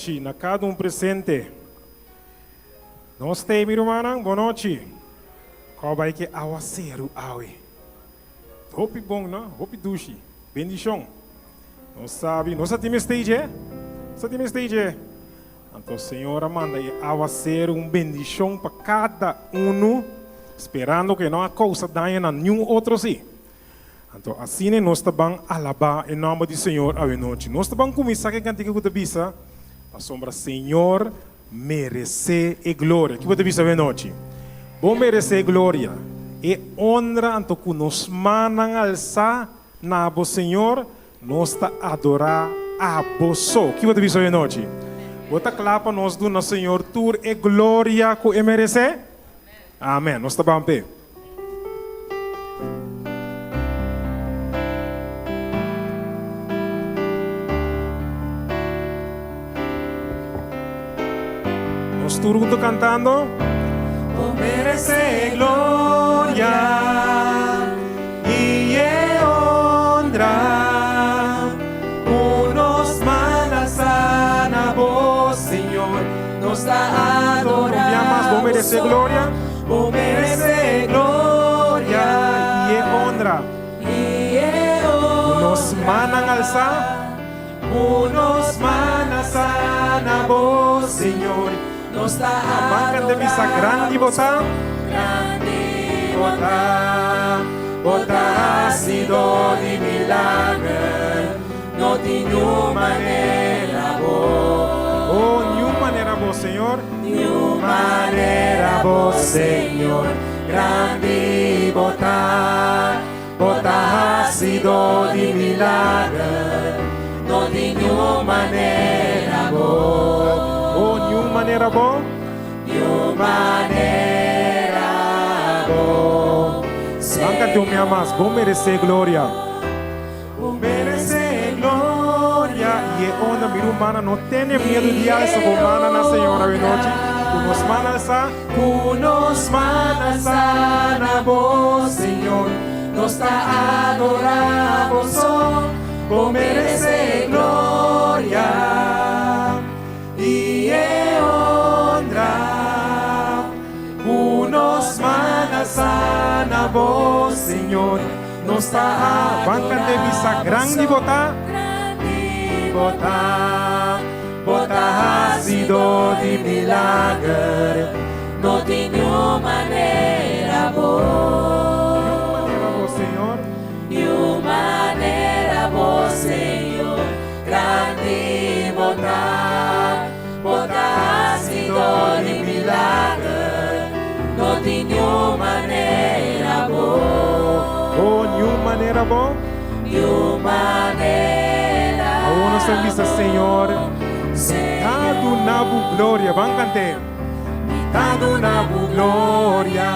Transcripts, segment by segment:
Chi na kada un presente. Nos t'ei mi rumannan, bon nochi. Kòw bai ke awaseru awe. Hopi bon no, hopi dushi. Bendishon. Nos sabi, nos a tin mester dje? Nos a tin mester dje? Anto Señor a manda e awaseru un bendishon pa kada unu, sperando ku e no a kousa daño na niun otro si. Anto asina nos ta ban alabá e nòmber di Señor awenochi. Nos ta ban kuminsá ku e kantika ku ta bisa, Pasobra Señor meresé e gloria. Ki bo ta bisa awenochi? Bo meresé e gloria, e onra anto ku nos mannan alsá na bo, Señor, nos ta adorá abo so. Ki bo ta bisa awenochi? Bo ta kla pa nos duna Señor tur e gloria ku e meresé? Amèn. Nos ta ban p'e. Nos tur hunto cantando. Bo merece gloria y e honra cu nos man alsa na bo, Señor, nos ta adora Un bia mas, bo merece gloria. Bo merece gloria y e honra. Y e honra. Cu nos mannan alsa. Cu nos man alsa na bo, Señor, nos ta adora. Ban canta bisa grandi bo ta. Grandi bo ta, bo ta hacido di milager, no tin niun manera bo. Oh, niun manera bo, Señor. Niun manera bo, Señor, grandi bo ta, bo ta hacido di milager, no tin niun manera bo. Oh, niun manera bo. Niun manera bo, Señor. Ban canta un mia mas, bo merece gloria. Bo merece gloria y e honra. Mi rumana, no tene miedu di alsa bo mana na Señor awe nochi. Cu nos man alsa. Cu nos man alsa na bo, Señor. Nos ta adora bo so. Bo merece gloria y e honra. Cu nos man alsa na bo, Señor. Nos ta a ban cant'e bisa grandi bo ta. Grandi bo ta, bo ta hacido di milager, no tin niun manera bo. Niun manera bo, Señor. Niun manera bo, Señor. Grandi bo ta, bo ta hacido di milager, no tin niun manera bo. Oh, niun manera bo. Niun manera bo. Awor nos ta bisa Señor, mi ta duna bo gloria. Ban cant'é. Mi ta duna bo gloria,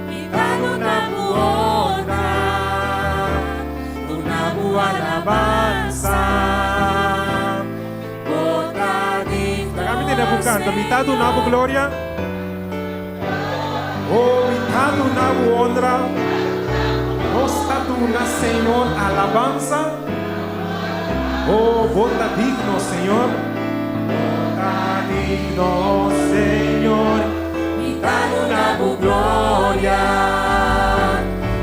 mi ta duna bo honra. Duna bo alabansa, bo ta digno, Laga mi tene bo canta, mi ta duna bo gloria. Oh, mi ta duna bo honra. Nos ta duna Señor alabansa. Oh, bo ta digno, Señor. Bo ta digno, Señor. Mi ta duna bo gloria,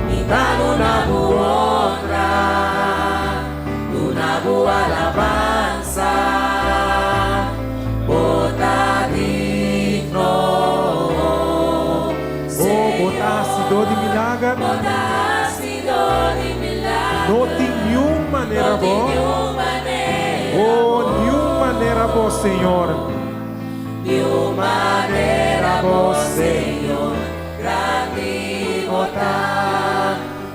mi ta duna bo honra, duna bo alabansa, bo ta digno, Oh, bo ta hasidó di milager. Bo ta hasidó di milager. No tin niun manera bo. No tin niun manera bo. Oh, niun manera bo, Señor. Niun manera bo, Señor, grandi bo ta,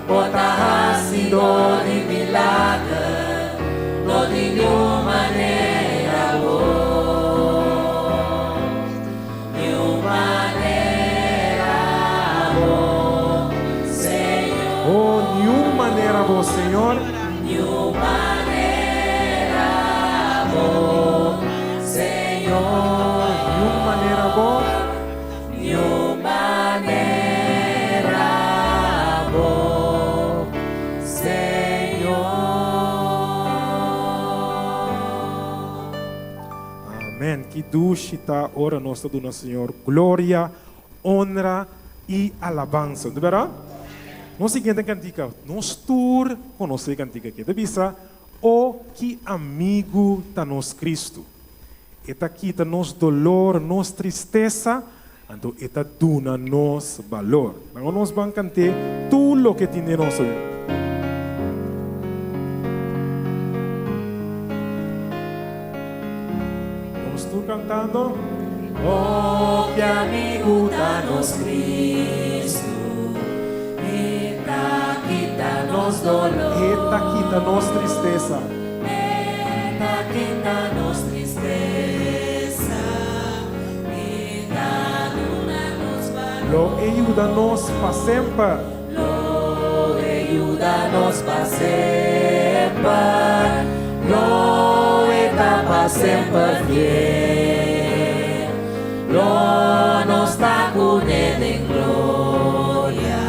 bo ta hasidó di milager, no tin niun manera bo, niun manera bo, Señor. Oh, niun manera bo, Señor. Niun manera bo. Señor. Niun manera bo. Niun manera bo, Señor. Ki dushi ta ora nos ta duna Señor gloria, honra i alabansa. No ta bèrdat? Nos siguiente kantika, nos tur konosé e kantika aki. E ta bisa, O ki amigu ta nos Kristu! E ta kita nos dolor, nos tristesa, anto e ta duna nos balor. Laga nos ban kant'é tur loke tin den nos oí. Nos tur kantando. O ki amigu ta nos Kristu, E ta kita nos dolor. E ta kita nos tristesa. E ta kita nos tristesa. E ta duna nos balor. Lo e yuda nos pa semper. Lo e yuda nos pa semper. Lo e ta pa semper fiel. Lo nos ta kuné den gloria.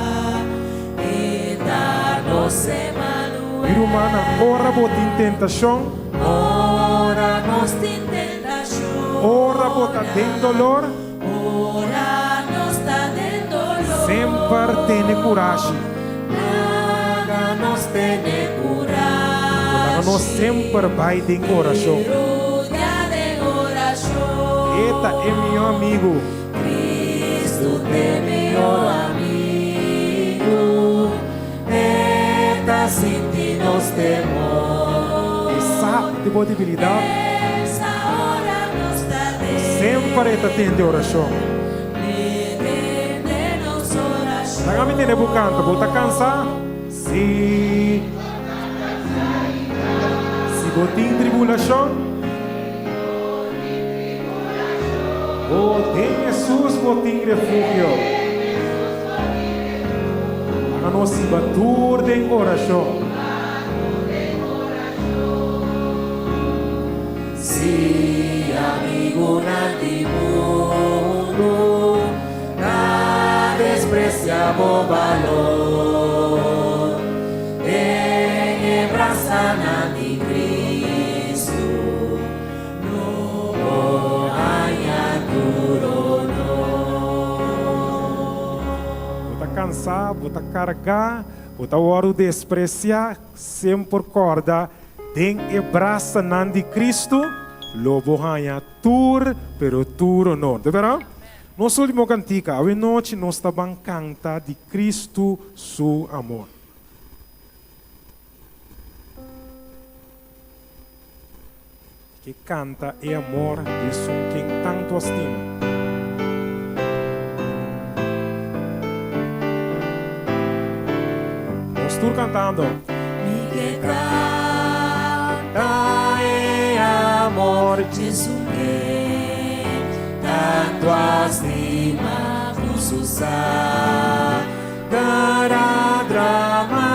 E ta nos Emmanuel. Mi rumannan, ora bo tin tentashon. Ora nos tin tentashon. Ora bo ta den dolor. Ora nos ta den dolor. Semper tene kurashi. Laga nos tene kurashi. Laga nos semper bai den orashon. I rudia den orashon. E ta e mihó amigu. Cristo t'e mihó amigu. E ta sinti nos temor. E sa di bo debilidat. E sa ora nos ta den. Semper e ta tende orashon. E tende nos orashon. Laga mi tende bo kanta. Bo ta kansa? Si. Si bo tin tribulashon. Bo den Hesus bo tin refugio. Laga nos hiba tur den orashon. Si amigunan di mundu ta desprecia bo balor, den e brasanan di Cristo. Lo bo haña tur honor. Bo ta kansá, bo ta kargá, bo ta wòrdu despresiá, semper kòrda, den e brasanan di Kristu lo bo haña tur, pero tur honor. Ta bèrdat? Nos último kantika, awe nochi nos ta ban kanta di Kristu su amor. Ke kanta e amor di esun ken tantu a stima. Nos tur kantando. Mi ke kanta e amor di esun ken tantu a stima ku su sagrada drama.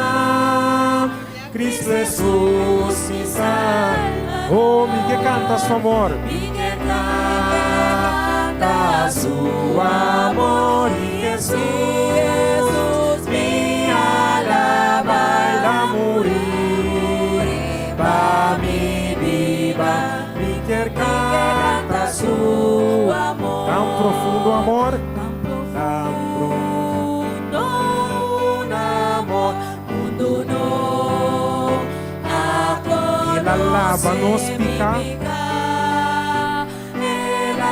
Cristo Jesus mi Salvador. Oh, mi ke canta su amor. Mi ke canta su amor. Jesus mi alaba el a muri pa mi biba. Mi kier canta su amor. Tan profundo amor. Tan profundo un amor. Mundu no a El a laba nos conoce mi piká. piká. El a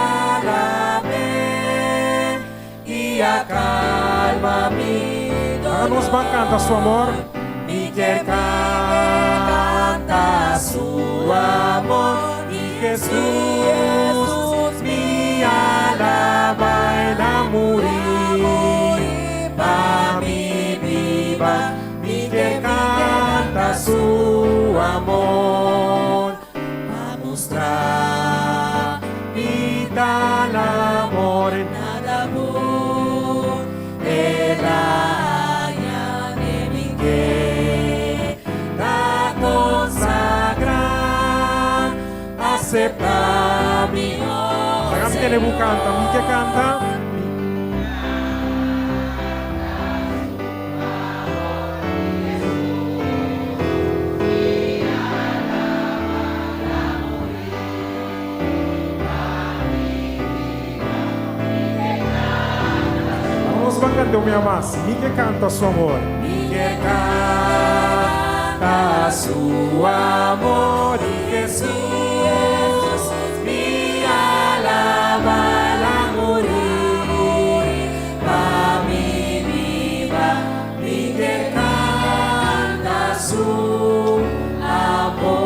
lab'é i a calma mi Laga nos ban dolor. canta su amor. Mi kier canta su amor. I Jesus mi alaba el a muri Pa mi biba, mi ke canta su amor. Pa mustra mi tal amor. Nada bon el a haña de mi ke ta consagra, acepta mi, oh Laga mi tene bo Señor. canta, mi ke canta. kant'é un bia mas. Mi ke kanta su amor. Mi ke kanta su amor di Hesus. Mi alaba la muri pa mi biba. Mi ke kanta su amor.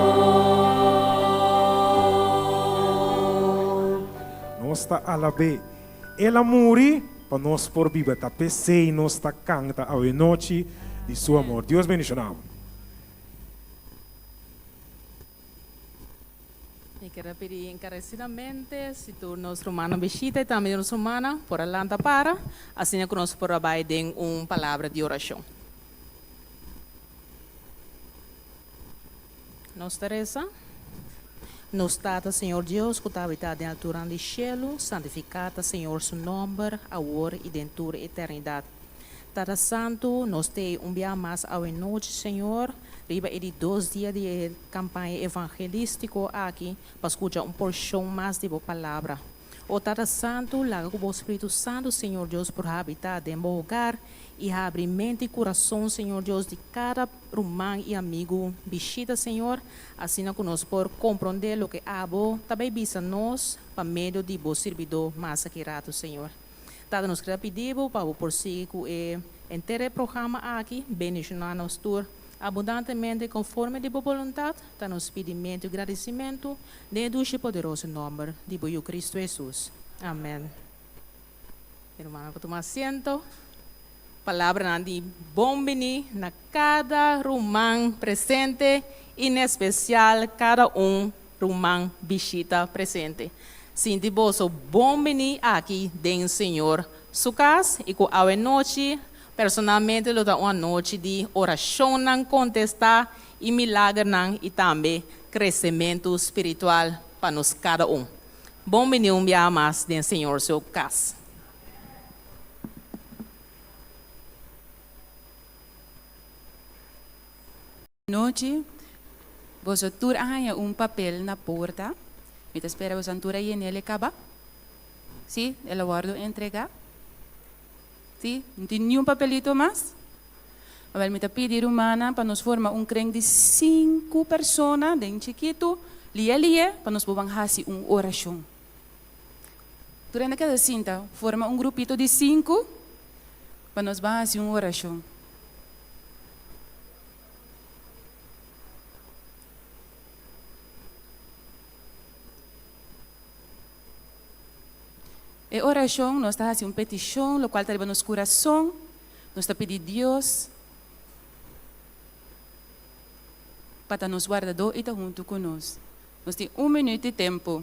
Nos ta alab'é. El a muri pa nos por biba. Ta p'esei nos ta kanta awenochi di su amor. Dios bendiciona bo. Mi kier a pidi encarecidamente si tur nos rumannan bishita y tambe nos rumannan por a lanta para, asina cu nos por a bay den un palabra di oracion. Nos ta reza. Nos Tata Señor Dios cu ta habita den alturan di cielo, santifica ta Señor su nomber, awor y den tur eternidad. Tata Santu, nos t'ei un bia mas awenochi, Señor, riba e di dos dia di e campaña evangelistico aki, pa scucha un porcion mas di Bo Palabra. O Tata Santu, laga cu Bo Spiritu Santu, Señor Dios, por habita den Bo hogar y habri mente y curason, Señor Dios, di cada ruman y amigu bishita, Señor, asina cu nos por comprende loke Abo ta bay bisa nos pa medio di Bo sirbidó mas aki rato, Señor. Tata nos keda pidi bo pa bo por sigui ku e henter e programa aki, bendishoná nos tur abundantemente konforme di bo boluntat, ta nos pidimentu i gradisimentu den e dushi i poderoso nòmber di bo Yu Kristu Hesus. Amèn. Mi rumannan por tuma asiento. Palabranan di bon bini na kada ruman presente i en espesial kada un Ruman bishita presente. Sinti boso bon bini aki den Señor su cas y cu awe nochi personalmente lo ta un anochi di oracionnan contesta y milagernan y tambe crecemento spiritual pa nos cada un. Bon bini un biaha mas den Señor su cas. Nochi, boso tur a haña un papel na porta. Mi ta spera boso tur a yen'el e kaba. Sí, el a wòrdu entregá. Sí, no tin niun papelito mas? Awèl, mi ta pidi rumannan pa nos forma un kren di sinku persona den chikitu, lié lié, pa nos por ban hasi un orashon. Tur hende keda sinta, forma un grupito di sinku pa nos ban hasi un orashon. E orashon nos ta hasi un petishon lokual ta riba nos kurason, nos ta pidi Dios pa ta nos wardadó i ta huntu ku nos. Nos tin un minüt di tempu.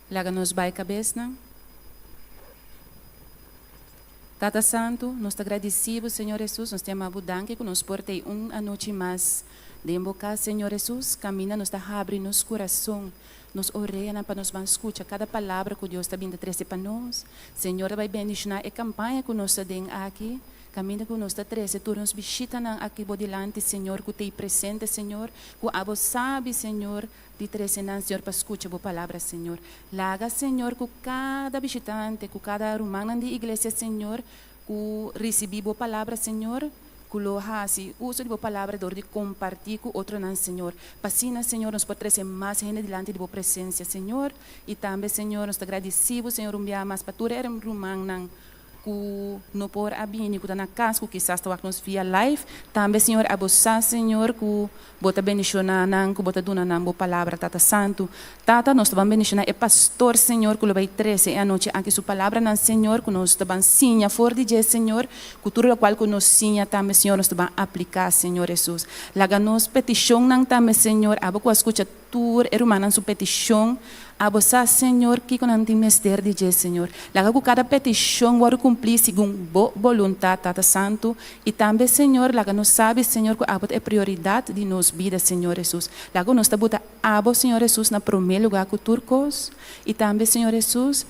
Laga nos bai kabesnan. Tata Santu, nos ta gradisí Bo, Señor Hesus, nos ta yama Bo danki ku nos por tei un anochi mas den Bo kas, Señor Hesus. Kaminda nos ta habri nos kurason, nos oreanan pa nos ban skucha kada palabra ku Dios ta bin ta trese pa nos. Señor ta bai bendishoná e kampaña ku nos ta den aki. Kaminda ku nos ta trese tur nos bishitanan aki Bo dilanti, Señor, ku t'ei presente, Señor, ku Abo sabi, Señor, di trese nan, Señor, pa skucha Bo palabra, Señor. Laga, Señor, ku kada bishitante, ku kada rumannan di iglesia, Señor, ku risibí Bo palabra, Señor, ku lo hasi uso di Bo palabra dor di kompartí ku otronan, Señor. Pa asina, Señor, nos por trese mas hende dilanti di Bo presensia, Señor. I tambe, Señor, nos ta gradisí Bo, Señor, un bia mas pa tur e rumannan. Ku no por a bini, ku ta na kas, ku kisas ta wak nos via live. Tambe, Señor, abo sa, Señor, ku Bo ta bendishoná nan, ku Bo ta duna nan Bo palabra, Tata Santu. Tata, nos ta ban bendishoná e pastor, Señor, ku lo bai trese e anochi aki su palabranan, Señor, ku nos ta ban siña for di dje, Señor, ku tur lokual ku nos siña tambe, Señor, nos ta ban apliká, Señor Hesus. Laga nos petishonnan tambe, Señor, abo ku a skucha Tur e rumannan su petishon, Abo sa, Señor, kiko nan tin mester di dje, Señor. Laga ku kada petishon wòrdu kumplí segun Bo boluntat, Tata Santu. I tambe, Señor, laga nos sabi, Señor, ku Abo ta e prioridat di nos bida, Señor Hesus. Laga ku nos ta buta Abo, Señor Hesus, na promé lugá ku tur kos. I tambe, Señor Hesus,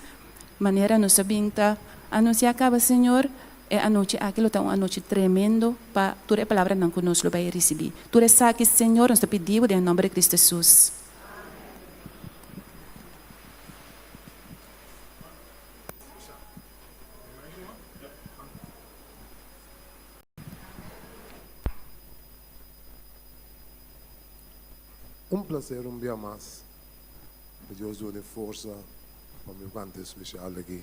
manera nos a bin ta anunsiá kaba, Señor, E anochi aki lo ta un anochi tremendo pa tur e palabranan ku nos lo bai risibí. Tur esaki, Señor, nos ta pidi Bo den e nòmber di Cristo Hesus. Un placer un bia mas pa Dios duna e forsa pa mi canta e special aki.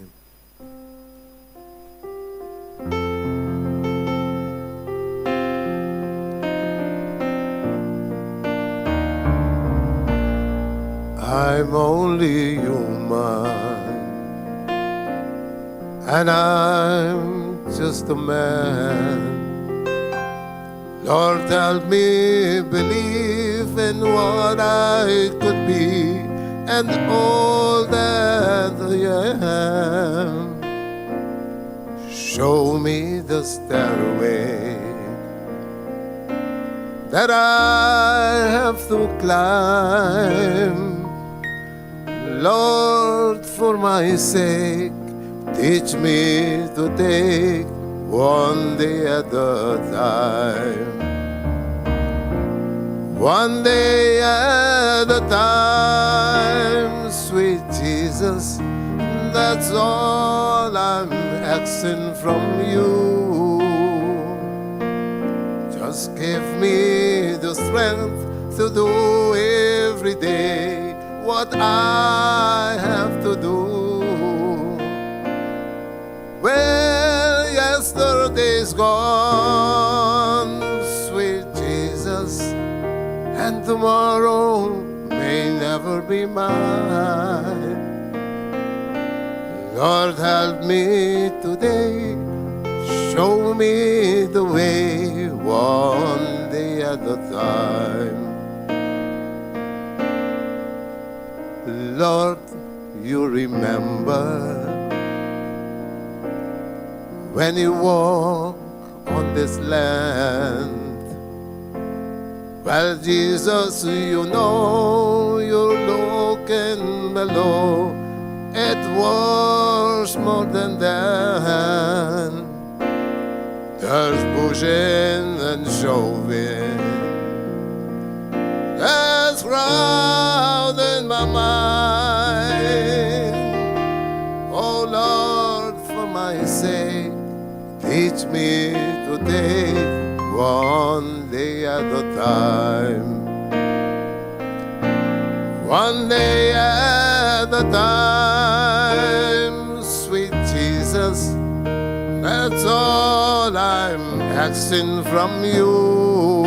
I'm only human and I'm just a man. Lord, help me believe in what I could be and all that I am. Show me the stairway that I have to climb. Lord, for my sake, teach me to take one day at a time. One day at a time, sweet Jesus, that's all I'm asking from you. Just give me the strength to do every day what I have to do. Well, yesterday's gone, sweet Jesus, and tomorrow may never be mine. Lord, help me today, show me the way, one day at a time. Lord, you remember when you walk on this land. Well, Jesus, you know you're looking below. It was more than that. There's pushing and shoving. There's crowd in my mind. Oh Lord, for my sake, teach me to take one day at a time. One day at a time, sweet Jesus, that's all I'm asking from you.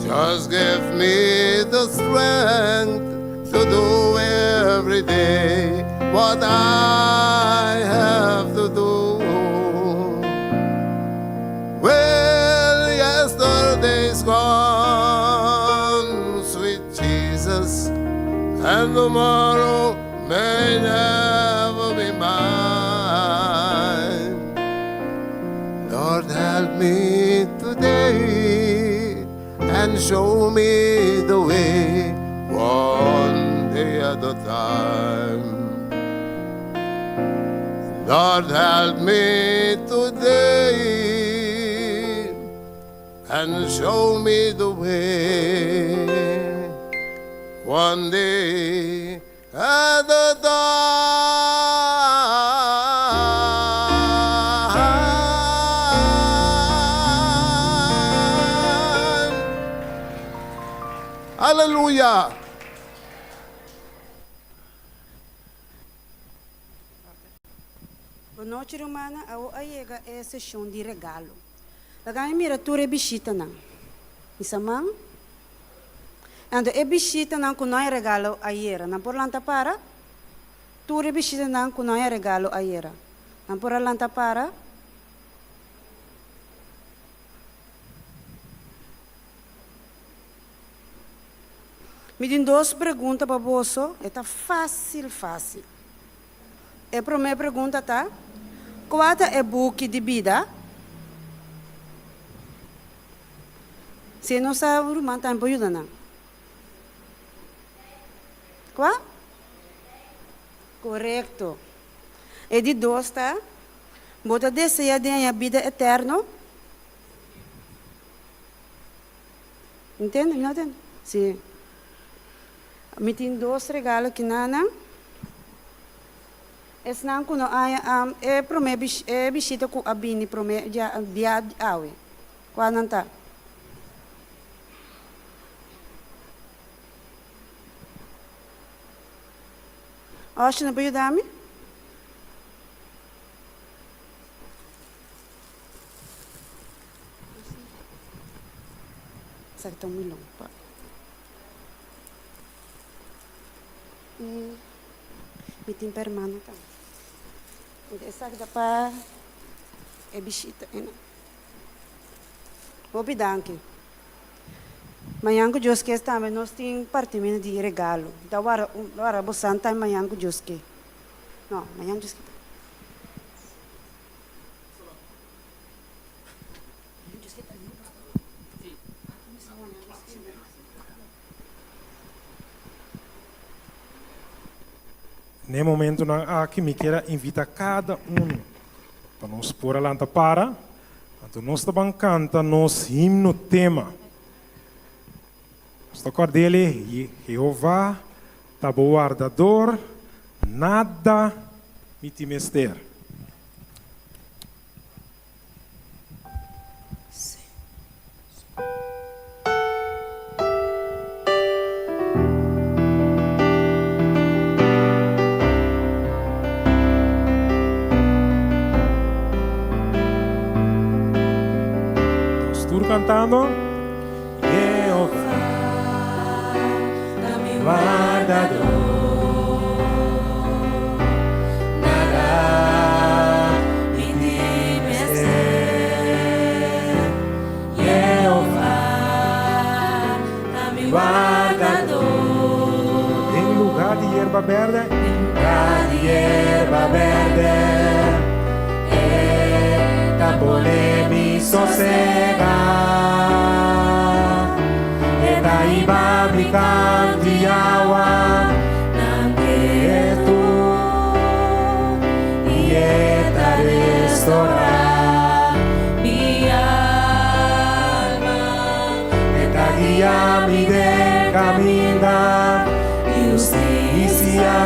Just give me the strength to do every day what I have to do. Well, yesterday's gone, sweet Jesus, and tomorrow may never be mine. Lord, help me today and show me the way one day at a time. Lord, help me today and show me the way one day at a time. Aleluya! Bon nochi rumannan, awo a yega e seshon di regalo. Laga mi mira tur e bishitanan. Mi sa man. Anto e bishitanan ku no a regalo ayera, nan por lanta para? Tur e bishitanan ku no a regalo ayera, nan por a lanta para? Mi tin dos pregunta pa boso, e ta fásil fásil. E promé pregunta ta, Kua ta e buki di bida? Si e no sa, un ruman tambe por yuda nan. Kua? Korekto. E di dos ta, Bo ta deseá di haña bida eterno? Ntende? Mi no tende? Si. Mi tin dos regalo ki nan. Esnan ku no haña e promé e bishita ku a bini promé dia awe. Kua nan ta? Oshi no por yuda mi? Esaki ta un milon pa. I mi tin pa hermano tambe. Esaki ta pa e bishita einan. Hopi danki. Mañan ku Dios kies tambe nos tin partimentu di regalo. Ta wara wara bosan tambe mañan ku Dios ke. No, mañan Dios ke ta. N'e momentonan aki mi kier a invita kada unu pa nos por a lanta para, anto nos ta ban kanta nos himno tema. Nos ta kòrd'el, Jehová ta bo wardador, nada mi tin mester. Nos tur cantando. Jehová ta mi wardador. Nada mi tin mester. Jehová ta mi wardador. Den lugar di yerba berde. Den lugar di yerba berde. E ta pone mi sosega. E ta hiba mi kanti awa. Nan ketu i e ta restorá mi alma. E ta guia mi den kaminda di hustisia.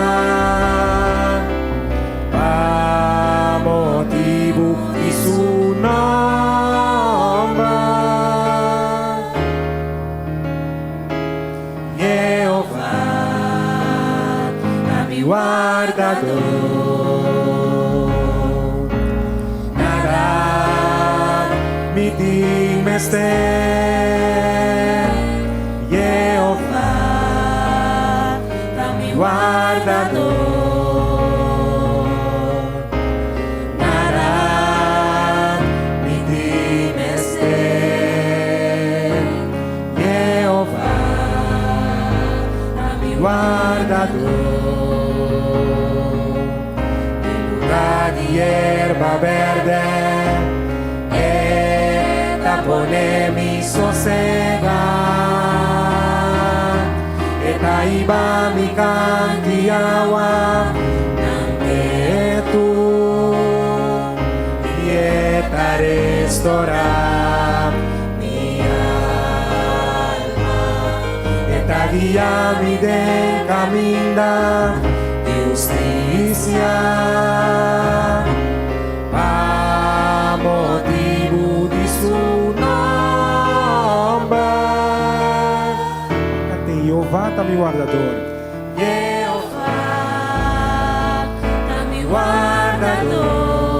Pa motibu di su nòmber. Jehová ta mi wardador, nada mi tin mester. Jehová ta mi wardador, nada mi tin mester. Jehová ta mi wardador. Den lugar di yerba berde, e ta pone mi sosega. E ta hiba mi kanti awa nan ketu, i e ta restorá mi alma. E ta guia mi den kaminda di hustisia, pa motibu di su nòmber. Kante, Jehová ta mi wardador. Jehová ta mi wardador.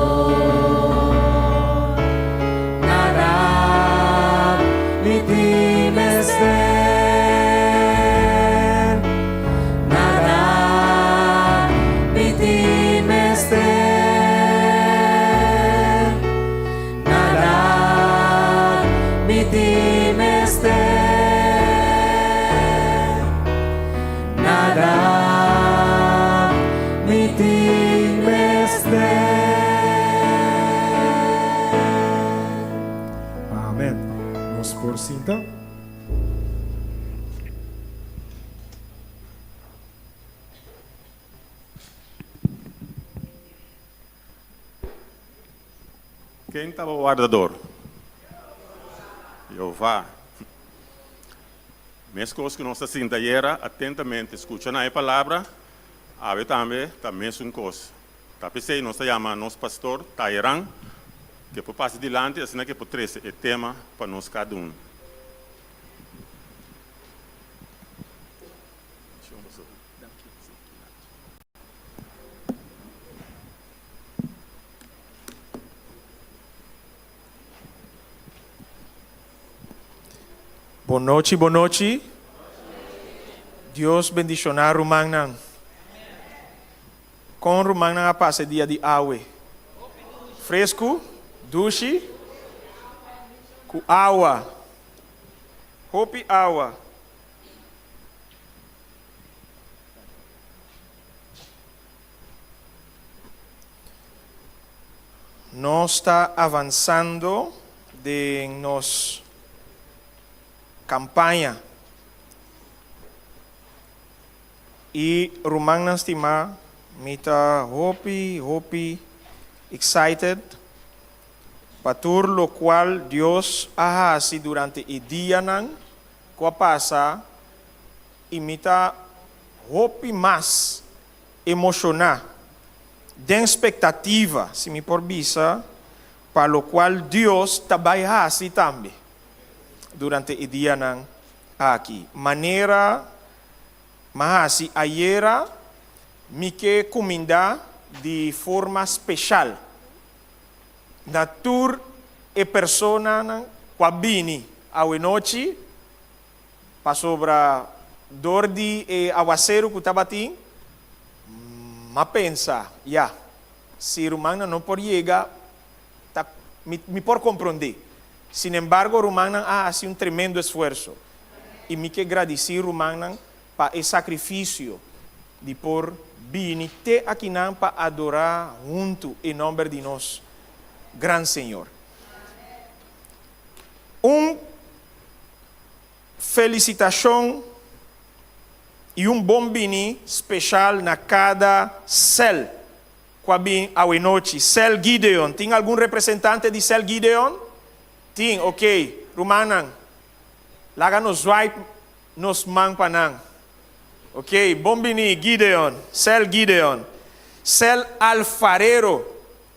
sinta. Ken ta bo wardador? Jehová. Meskos ku nos ta sinta ayera atentamente skucha na e palabra, awe tambe ta mesun kos. Ta p'esei nos ta yama nos pastor Tairan ke por pasa dilanti asina ke por trese e tema pa nos kada un. Bon nochi, bon nochi. Dios bendiciona rumannan. Con rumannan a pasa e dia di awe? Frescu, dushi, cu awa. Hopi awa. Nos ta avansando den nos kampaña. I rumannan stimá, mi ta hopi, hopi excited pa tur lokual Dios a hasi durante e dianan ku a pasa i mi ta hopi mas emoshoná, den spektativa, si mi por bisa, pa lokual Dios ta bai hasi tambe durante e dianan aki. Manera m'a hasi ayera, mi ke kumindá di forma speshal na tur e personanan ku a bini awenochi. Pasobra dor di e awaseru ku tabatin, m'a pensa, ya, si rumannan no por yega, ta, mi, mi por komprondé. Sinembargo, rumannan a hasi un tremendo esfuerso, i mi ke gradisí rumannan pa e sakrifisio di por bini te akinan pa adorá huntu e nòmber di nos Gran Señor. Un Felicitacion y un bon bini special na cada cel cu a bin awenochi. Cel Gideon, tin algun representante di cel Gideon? Tin, ok. Rumannan, laga nos zwaai nos man pa nan. Ok, bon bini Gideon, cel Gideon. Cel Alfarero,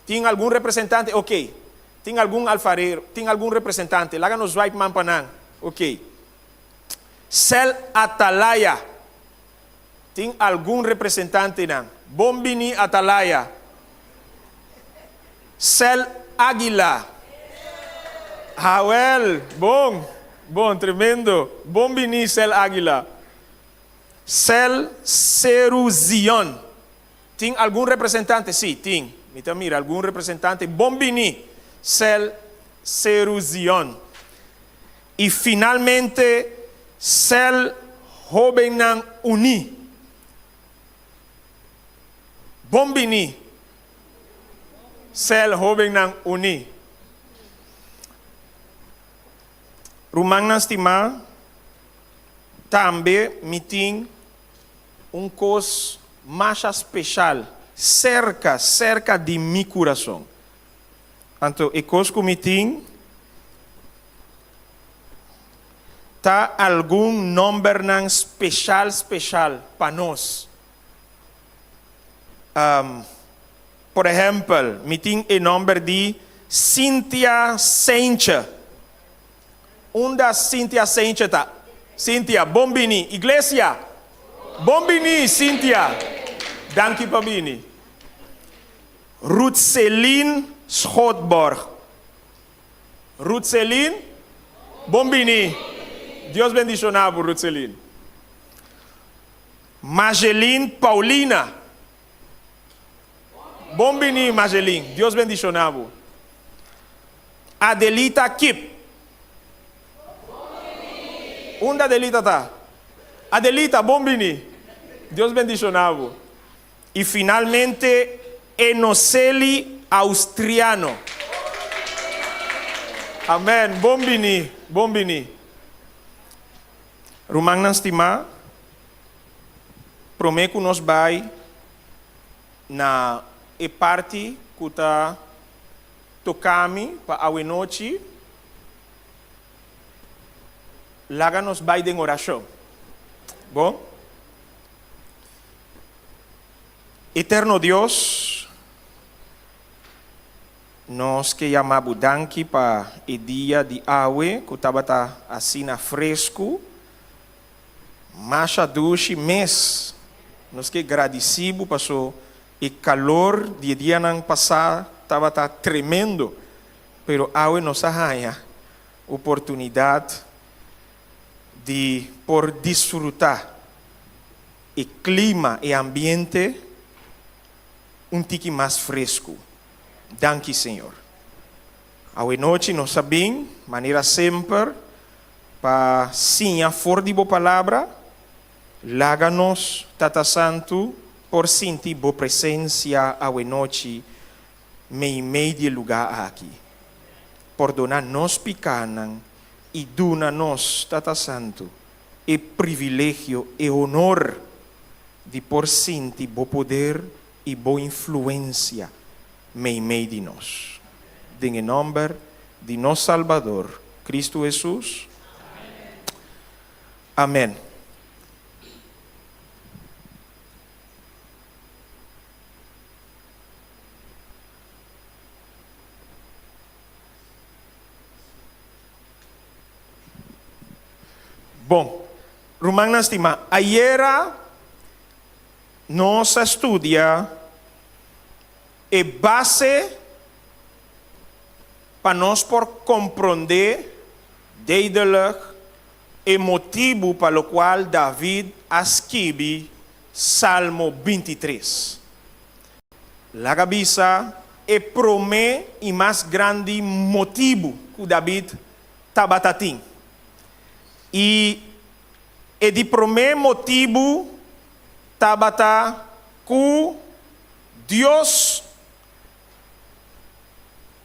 tin algun representante? Ok. Tin algun alfarero? Tin algun representante? Laga nos zwaip man pa nan. Ok. Cel Atalaya. Tin algun representantenan? Bon bini Atalaya. Cel Aguila. Awel, bon, bon, tremendo. Bon bini Cel Aguila. Cel Seru Zion. Tin algun representante? Sí, tin. Mi ta mira algun representante. Bon bini, Cel Seru Zion. I finalmente, Cel Hobennan Uní. Bon bini, Cel Hobennan Uní. Rumannan stimá, tambe mi tin Un kos masha speshal serka, serka di mi kurason. Anto e kos ku mi tin ta algun nòmbernan speshal, speshal pa nos. Por ehèmpel, mi tin e nòmber di Cynthia Seintje. Unda Cynthia Seintje ta? Cynthia, bon bini. Iglesia, bon bini Cynthia. Danki pa bini. Ruthseline Schotborg. Ruthseline, bon bini. Dios bendiciona bo, Ruthseline. Majeline Paulina. Bon bini, Majeline. Dios bendiciona bo. Adelita Kip. Unda Adelita ta? Adelita, bon bini. Dios bendiciona bo. Y finalmente Enoseli Austriano. Amen. Bon bini, bon bini. Rumannan stimá, promé ku nos bai na e parti ku ta toka mi pa awenochi, laga nos bai den orashon. Bon? Eterno Dios, nos ke yama Bo danki pa e dia di awe ku tabata asina fresku, masha dushi mes. Nos ke gradisí Bo paso e kalor di e dianan pasá tabata tremendo, pero awe nos a haña oportunidat di por disfrutá e klima, e ambiente un tiki mas fresku. Danki Señor. Awe nochi nos a bin, manera semper, pa siña for di Bo Palabra. Laga nos, Tata Santu, por sinti Bo presencia awe nochi meimei di e lugá aki. Pordona nos pikánan i duna nos, Tata Santu, e privilegio, e honor di por sinti Bo poder i Bo influensia meimei di nos. Den e nòmber di nos Salbador, Kristu Hesus. Amèn. Bon, rumannan stimá, ayera nos a studia e base pa nos por komprondé duidelijk e motibu pa lokual David a skibi Salmo bintitres. Laga bisa e promé i mas grandi motibu ku David tabata tin. I e di promé motibu tabata ku Dios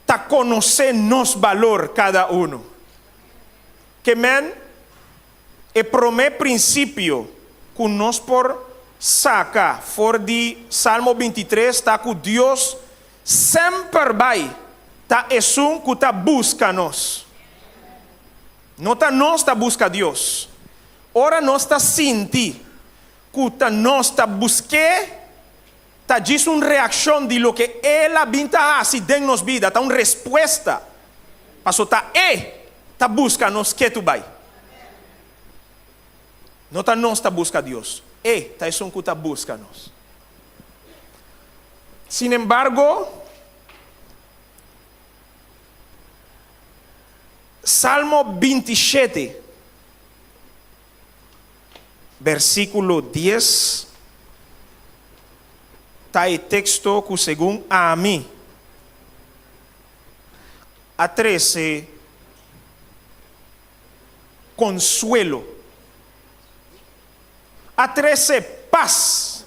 ta konosé nos balor kada unu. Ke men, e promé prinsipio ku nos por saka for di Salmo 23 ta ku Dios semper bai ta esun ku ta buska nos. No ta nos ta buska Dios. Ora nos ta sinti ku ta nos ta busk'é, ta djis un reakshon di loke El a bin ta hasi den nos bida, ta un respuesta, paso ta E ta buska nos ketu bai. No ta nos ta buska Dios, E ta esun ku ta buska nos. Sinembargo, Salmo 27, Bersíkulo dies ta e teksto ku segun ami a trese konsuelo, a trese pas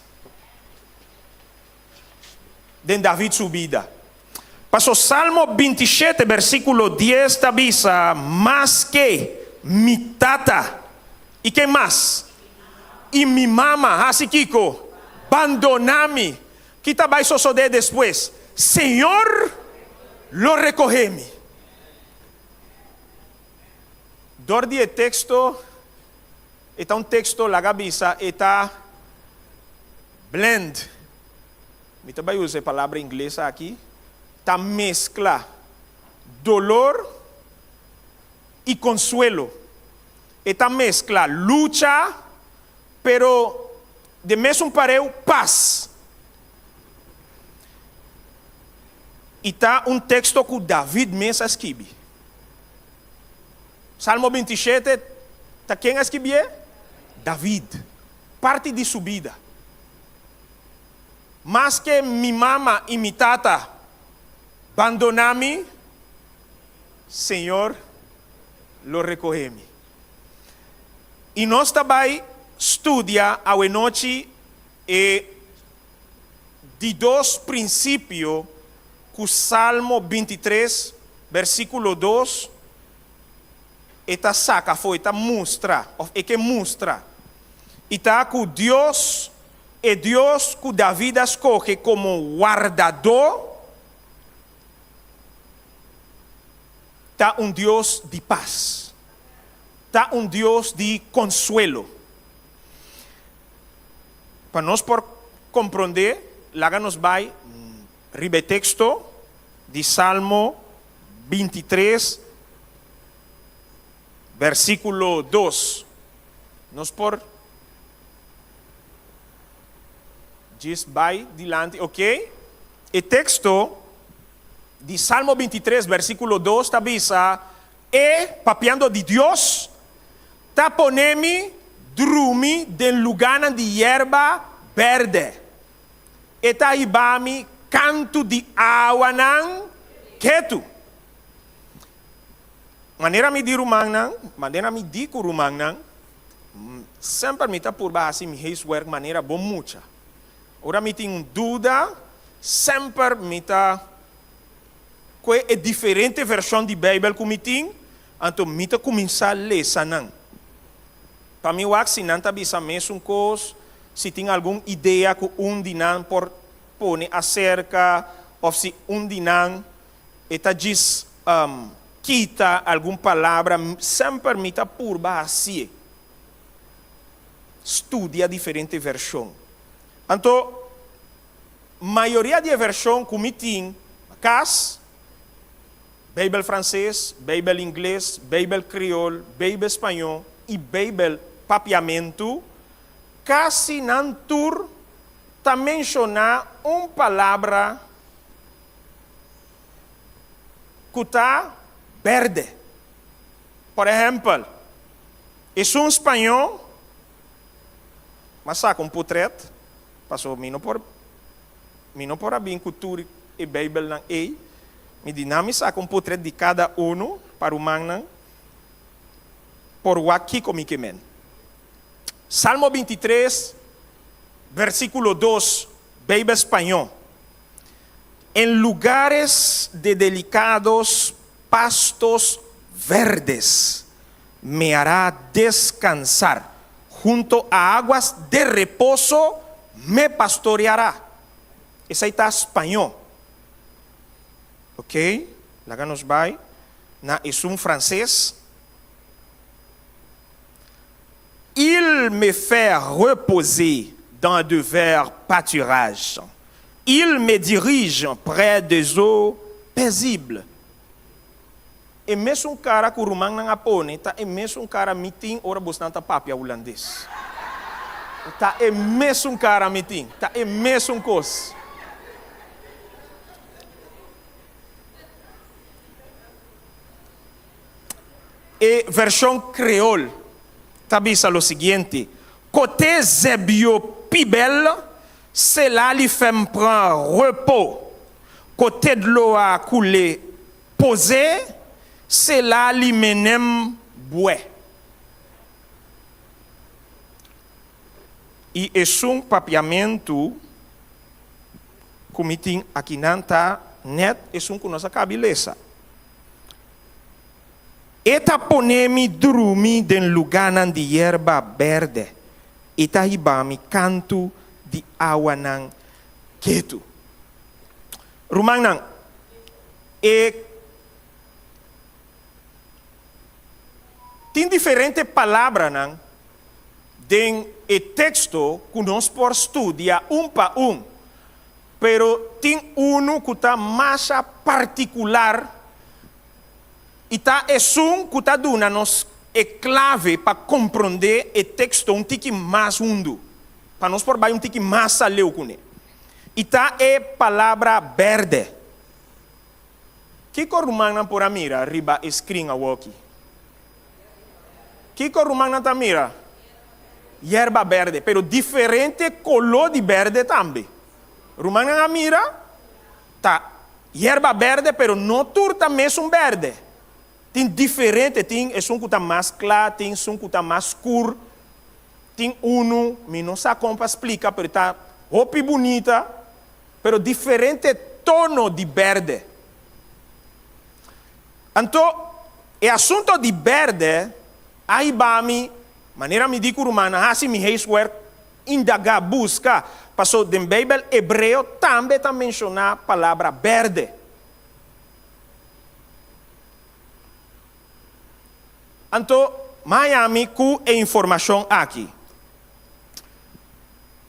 den David su bida. Paso Salmo 27 bersíkulo 10 ta bisa, Maske mi tata, i ken mas? I mi mama hasi kiko? Bandoná mi. Ki ta bai sosodé despues? Señor lo rekohé mi. Dor di e teksto, e ta un teksto laga bisa e ta blend. Mi ta bai usa e palabra ingles aki, ta meskla dolor i konsuelo. E ta meskla lucha, pero den mesun pareu pas. I ta un teksto ku David mes a skibi. Salmo 27 ta ken a skibié? David. Parti di su bida. Maske mi mama i mi tata bandoná mi, Señor lo rekohé mi. I nos ta bai studia awenochi e di dos prinsipio ku Salmo 23, bersíkulo 2. e ta saka afó, e ta mustra òf e ke mustra, i ta ku Dios, e Dios ku David a skohe komo wardadó, ta un Dios di pas, ta un Dios di konsuelo. Pa nos por komprondé, laga nos bai riba e teksto di Salmo 23, versíkulo 2. Nos por djis bai dilanti, oké? E teksto di Salmo 23, versíkulo 2 ta bisa, E, papiando di Dios, ta pone mi drumi den lugánan di yerba bèrdè. E ta hiba mi kantu di awanan ketu. Manera mi di rumannan, manera mi di ku rumannan, semper mi ta purba hasi mi huiswerk manera bon mucha. Ora mi tin un duda, semper mi ta kue e diferente vershon di Beibel ku mi tin, anto mi ta kuminsá lesa nan. Pa mi wak si nan ta bisa mesun kos, si tin algun idea ku un di nan por pone aserka òf si un di nan e ta djis kita algun palabra, semper mi ta purba hasié. Studia diferente vershon. Anto, mayoria di e vershon ku mi tin na kas, Beibel franses, Beibel ingles, Beibel kriol, Beibel spañó i Beibel papiamentu, kasi nan tur ta menshoná un palabra ku ta bèrdè. Por ehèmpel, esun spañó, m'a saka un potrèt, pasobra mi no por Mi no por a bin ku tur e Beibelnan ei. Mi di nan mi saka un potret di kada unu pa rumannan por wak kiko mi ke men. Salmo 23, versíkulo 2, Beibel spañó, En lugares de delicados pastos verdes me hará descansar, junto a aguas de reposo me pastoreará. Esei ta spañó. Ok, laga nos bai na esun franses. Il me fait reposer dans de verts pâturages. Il me dirige près des eaux paisibles. E mesun kara ku rumannan a pone ta e mesun kara mi tin ora bosnan ta papia hulandes. Ta e mesun kara mi tin, ta e mesun kos. E vershon kreol ta bisa lo siguiente, Kote zèb yo pi bèl, se la li fè m pran repo. Kote dlo a koule Poze, se la li mennen m bwè. I esun papiamentu ku mi tin akinan ta nèt esun ku nos a kabi lesa. E ta pone mi drumi den lugánan di yerba bèrdè i ta hiba mi kantu di awanan ketu. Rumannan, e tin diferente palabranan den e teksto ku nos por studia un pa un, pero tin unu ku ta masha partikular i ta esun ku ta duna nos e klave pa komprondé e teksto un tiki mas hundu, pa nos por bai un tiki mas aleu kuné. I ta e palabra bèrdè. Kiko rumannan por a mira riba e screen awoki? Kiko rumannan ta mira? Yerba berde, pero diferente koló di berde tambe. Rumannan a mira? Ta yerba berde, pero no tur ta mesun berde. Tin diferente, tin esun ku ta mas kla, tin esun ku ta mas skur, tin unu, mi no sa kon pa splika, pero ta hopi bunita. Pero diferente tono di berde. Anto, E asunto di berde a hiba mi, manera mi di ku rumannan, hasi mi huiswerk, indagá, buska, paso den Beibel hebreo tambe ta menshoná palabra berde. Anto, maya mi ku e informashon aki.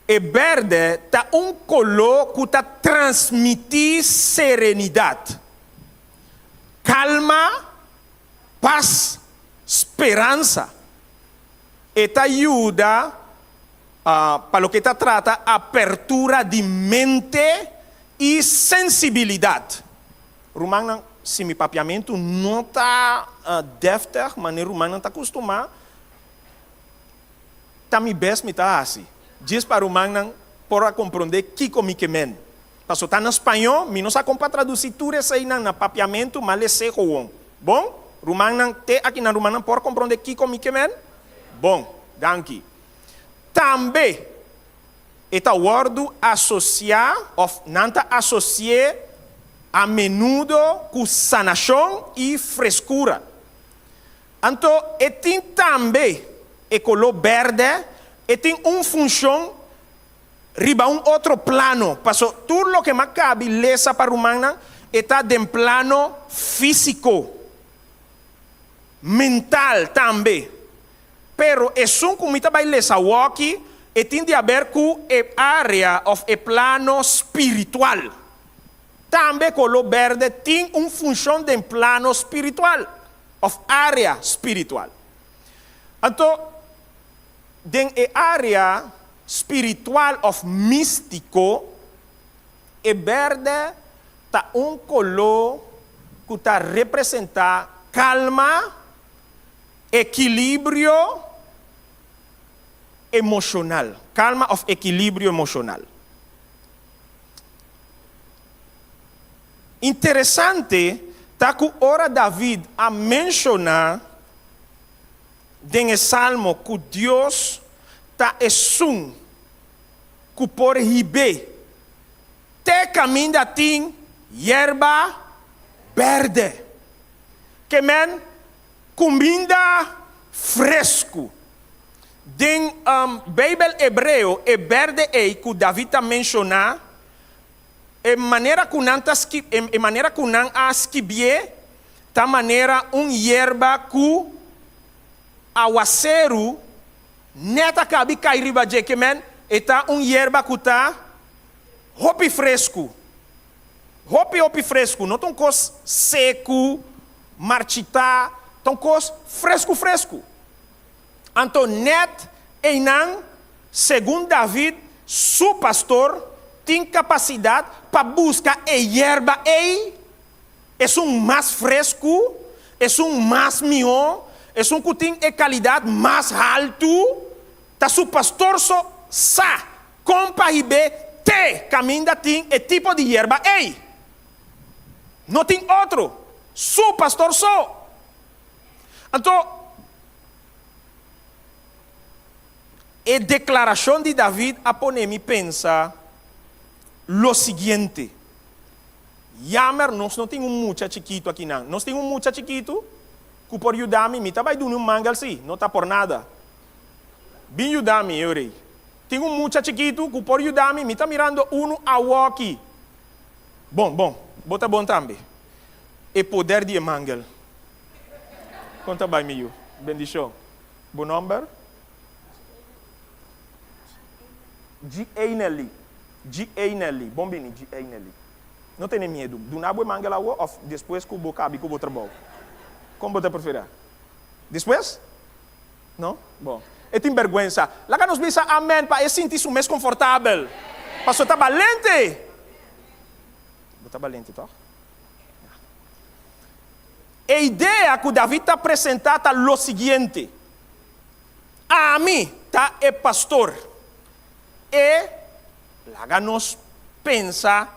E berde ta un koló ku ta transmití serenidat, kalma, pas, speransa. E ta yuda pa loke ta trata apertura di mente i sensibilidat. Rumannan, si mi papiamentu no ta deftig manera rumannan ta kustumá, Ta mi bes mi ta hasi, djis pa rumannan por a komprondé kiko mi ke men. Paso ta na spañó, mi no sa kon pa tradusí tur eseinan na papiamentu, ma les'é gowon. Bon, rumannan, te akinan rumannan por komprondé kiko mi ke men? Bon, danki. Tambe e ta wòrdu asosiá òf nan ta asosi'é a menudo ku sanashon i freskura. Anto e tin tambe e koló bèrdè, e tin un funshon riba un otro plano, paso tur loke m'a kabi lesa pa rumannan e ta den plano físiko, mental tambe. Pero esun ku mi ta bai lesa awoki e tin di aber ku e área òf e plano spiritual. Tambe koló bèrdè tin un funshon den plano spiritual. Of área spiritual. Anto, den e área spiritual of místiko, e bèrdè ta un koló ku ta representá kalma, ekilibrio emoshonal. Kalma of ekilibrio emoshonal. Interesante ta ku ora David a menshoná den e salmo ku Dios ta esun ku por hib'é te kaminda tin yerba bèrdè, ke men kuminda fresku. Den Beibel Hebreo e bèrdè ei ku David ta menshoná E manera ku nan ta ski, e manera ku nan a skibié ta manera un yerba ku awaseru nèt a kabi kai riba dje, ke men e ta un yerba ku ta hopi fresku, hopi hopi fresku, no ta un kos seku, marchitá, ta un kos fresku fresku. Anto nèt einan, segun David, su pastor tin kapasidat pa buska e yerba ei, esun mas fresku, esun mas mihó, esun ku tin e kalidat mas haltu. Ta su pastor so sa kon pa hib'é te kaminda tin e tipo di yerba ei. No tin otro, su pastor so. Anto, e deklarashon di David a pone mi pensa lo siguiente, Yamer nos no tin un mucha chikitu akinan. Nos tin un mucha chikitu ku por yuda mi. Mi ta bai duna un mangel sí, no ta por nada. Bin yuda mi, eu rei. Tin un mucha chikitu ku por yuda mi, mi ta mirando unu awoki. Bon, bon, bo ta bon tambe. E poder di e mangel. Kon ta bai mi yu? Bendishon. Bo nomber? G.A. Nelly. G.A. Nelly. Bon bini, G.A. Nelly. No tene miedu. Duna bo e mangel awo of despues ku bo kabi ku bo trabou? Kon bo ta preferá? Despues? No? Bon. E tin bèrgwensa. Laga nos bisa amen pa e sinti su mes konfortabel. Pasobra ta balente. Bo ta balente, tòg? E idea ku David ta presentá ta lo siguiente, Ami ta e pastor. E laga nos pensa,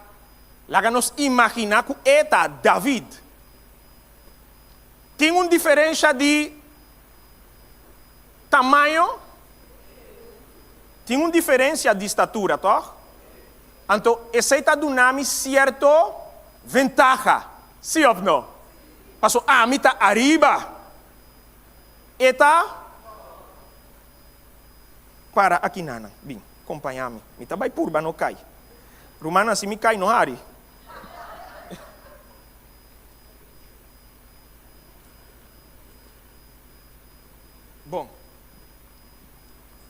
laga nos imaginá ku e ta David. Tin un diferensha di tamaño? Tin un diferensia di statura, tòg? Anto esei ta duna mi sierto ventaha, sí òf no? Paso ami ta ariba. E ta para aki nanan. Bin, kompañá mi. Mi ta bai purba no kai. Rumannan, si mi kai no hari. Bon.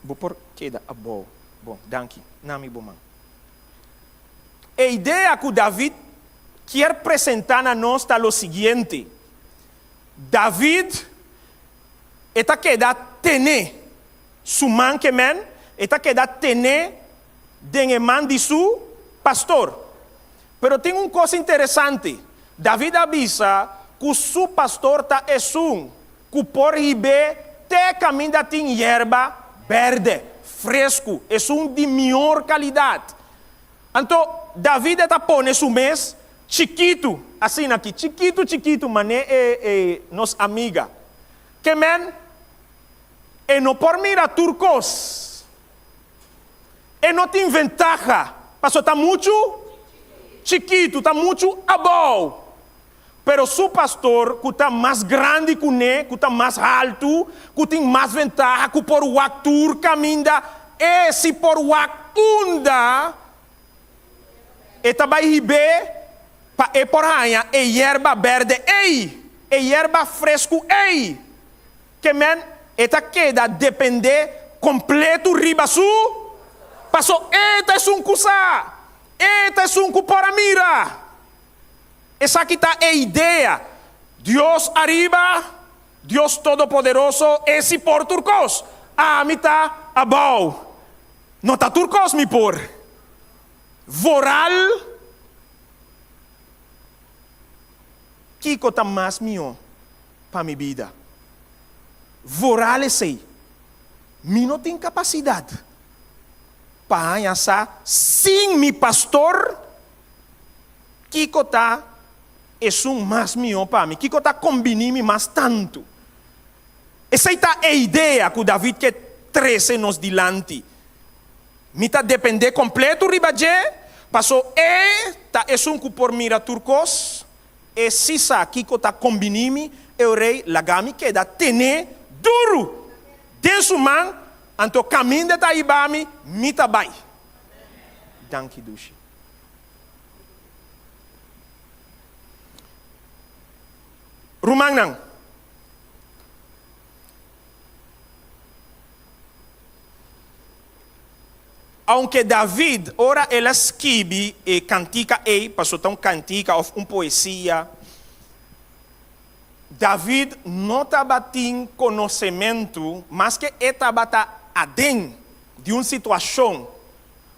Bo por keda abou. Bon, danki. Na mi bo man. E idea ku David kier presentá na nos ta lo siguiente, David e ta keda tene su man ke men, e ta keda tene den e man di su pastor. Pero tin un kos interesante, David a bisa ku su pastor ta esun ku por hib'é te kaminda tin yerba bèrdè, fresku, esun di mihor kalidat. Anto David e ta pone su mes chikitu, asina aki, chikitu chikitu, mané e e nos amiga. Ke men, e no por mira tur kos. E no tin ventaha, pasobra ta muchu chikitu, ta muchu abou. Pero su pastor, ku ta mas grandi ku ne, ku ta mas haltu, ku tin mas ventaha, ku por wak tur kaminda, e si por wak unda e ta bai hib'é pa e por haña e yerba bèrdè ei, e yerba fresku ei. Ke men e ta keda dependé kompletu riba su paso e ta esun ku sa, e ta esun ku por a mira. Esaki ta e idea. Dios ariba, Dios Todopoderoso, e si por tur kos. Ami ta abou. No ta tur kos mi por. Vooral kiko ta mas mihó pa mi bida. Vooral esei. Mi no tin kapasidat pa haña sa sin mi pastor. Kiko ta esun mas mihó pa mi? Kiko ta kombiní mi mas tantu? Esei ta e idea ku David ke trese nos dilanti. Mi ta dependé kompletu riba dje, paso e ta esun ku por mira tur kos, e si sa kiko ta kombiní mi, e rei laga mi keda tené duru den su man, anto kaminda e ta hiba mi, mi ta bai. Danki dushi. Rumannan, aunke David ora el a skibi e kantika ei, pasobra ta un kantika òf un poesia, David no tabatin konosementu, maske e tabata aden di un situashon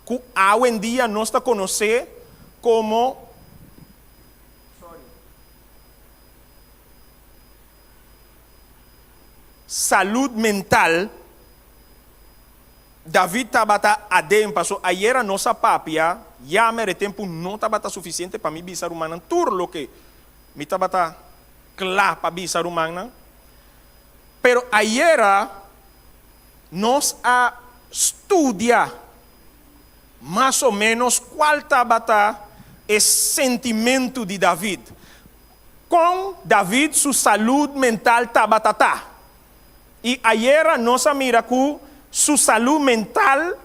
ku awendia nos ta konosé komo salud mental, David tabata aden paso ayera nos a papia, ya mere tempu no tabata sufisiente pa mi bisa rumannan tur loke mi tabata kla pa bisa rumannan, pero ayera Nos a studia mas o ménos kual tabata e sentimentu di David. Kon David su salud mental tabata ta? I ayera nos a mira ku su salud mental,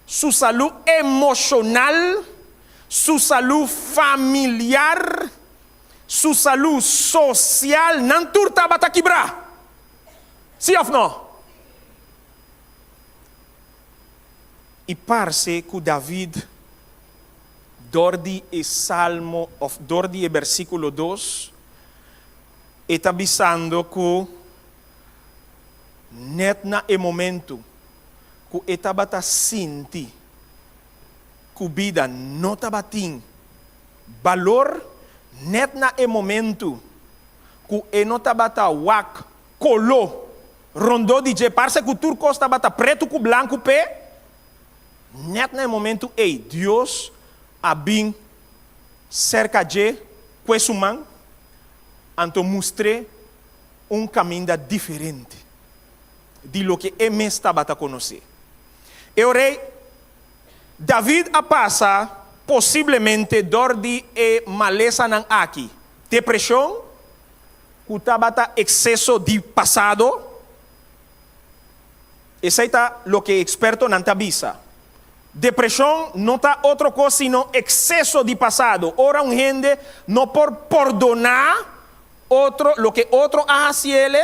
su salud emoshonal, su salud familiar, su salud sosial, nan tur tabata kibrá. Sí òf nò? I parse ku David, dor di e salmo òf dor di e bersíkulo dos, e ta bisando ku nèt na e momentu ku e tabata sinti ku bida no tabatin balor, nèt na e momentu ku e no tabata wak koló rondó di dje, parse ku tur kos tabata pretu ku blanku p'e. Nèt na e momentu ei, Dios a bin serka dje kue su man, anto mustr'é un kaminda diferente di loke e mes tabata konosé. E ora ei, David a pasa posiblemente dor di e malesanan aki, depreshon. ku tabata ekseso di pasado? Esei ta loke ekspertonan ta bisa. Depreshon no ta otro kos sino ekseso di pasado. Ora un hende no por pordoná otro loke otro a hasi el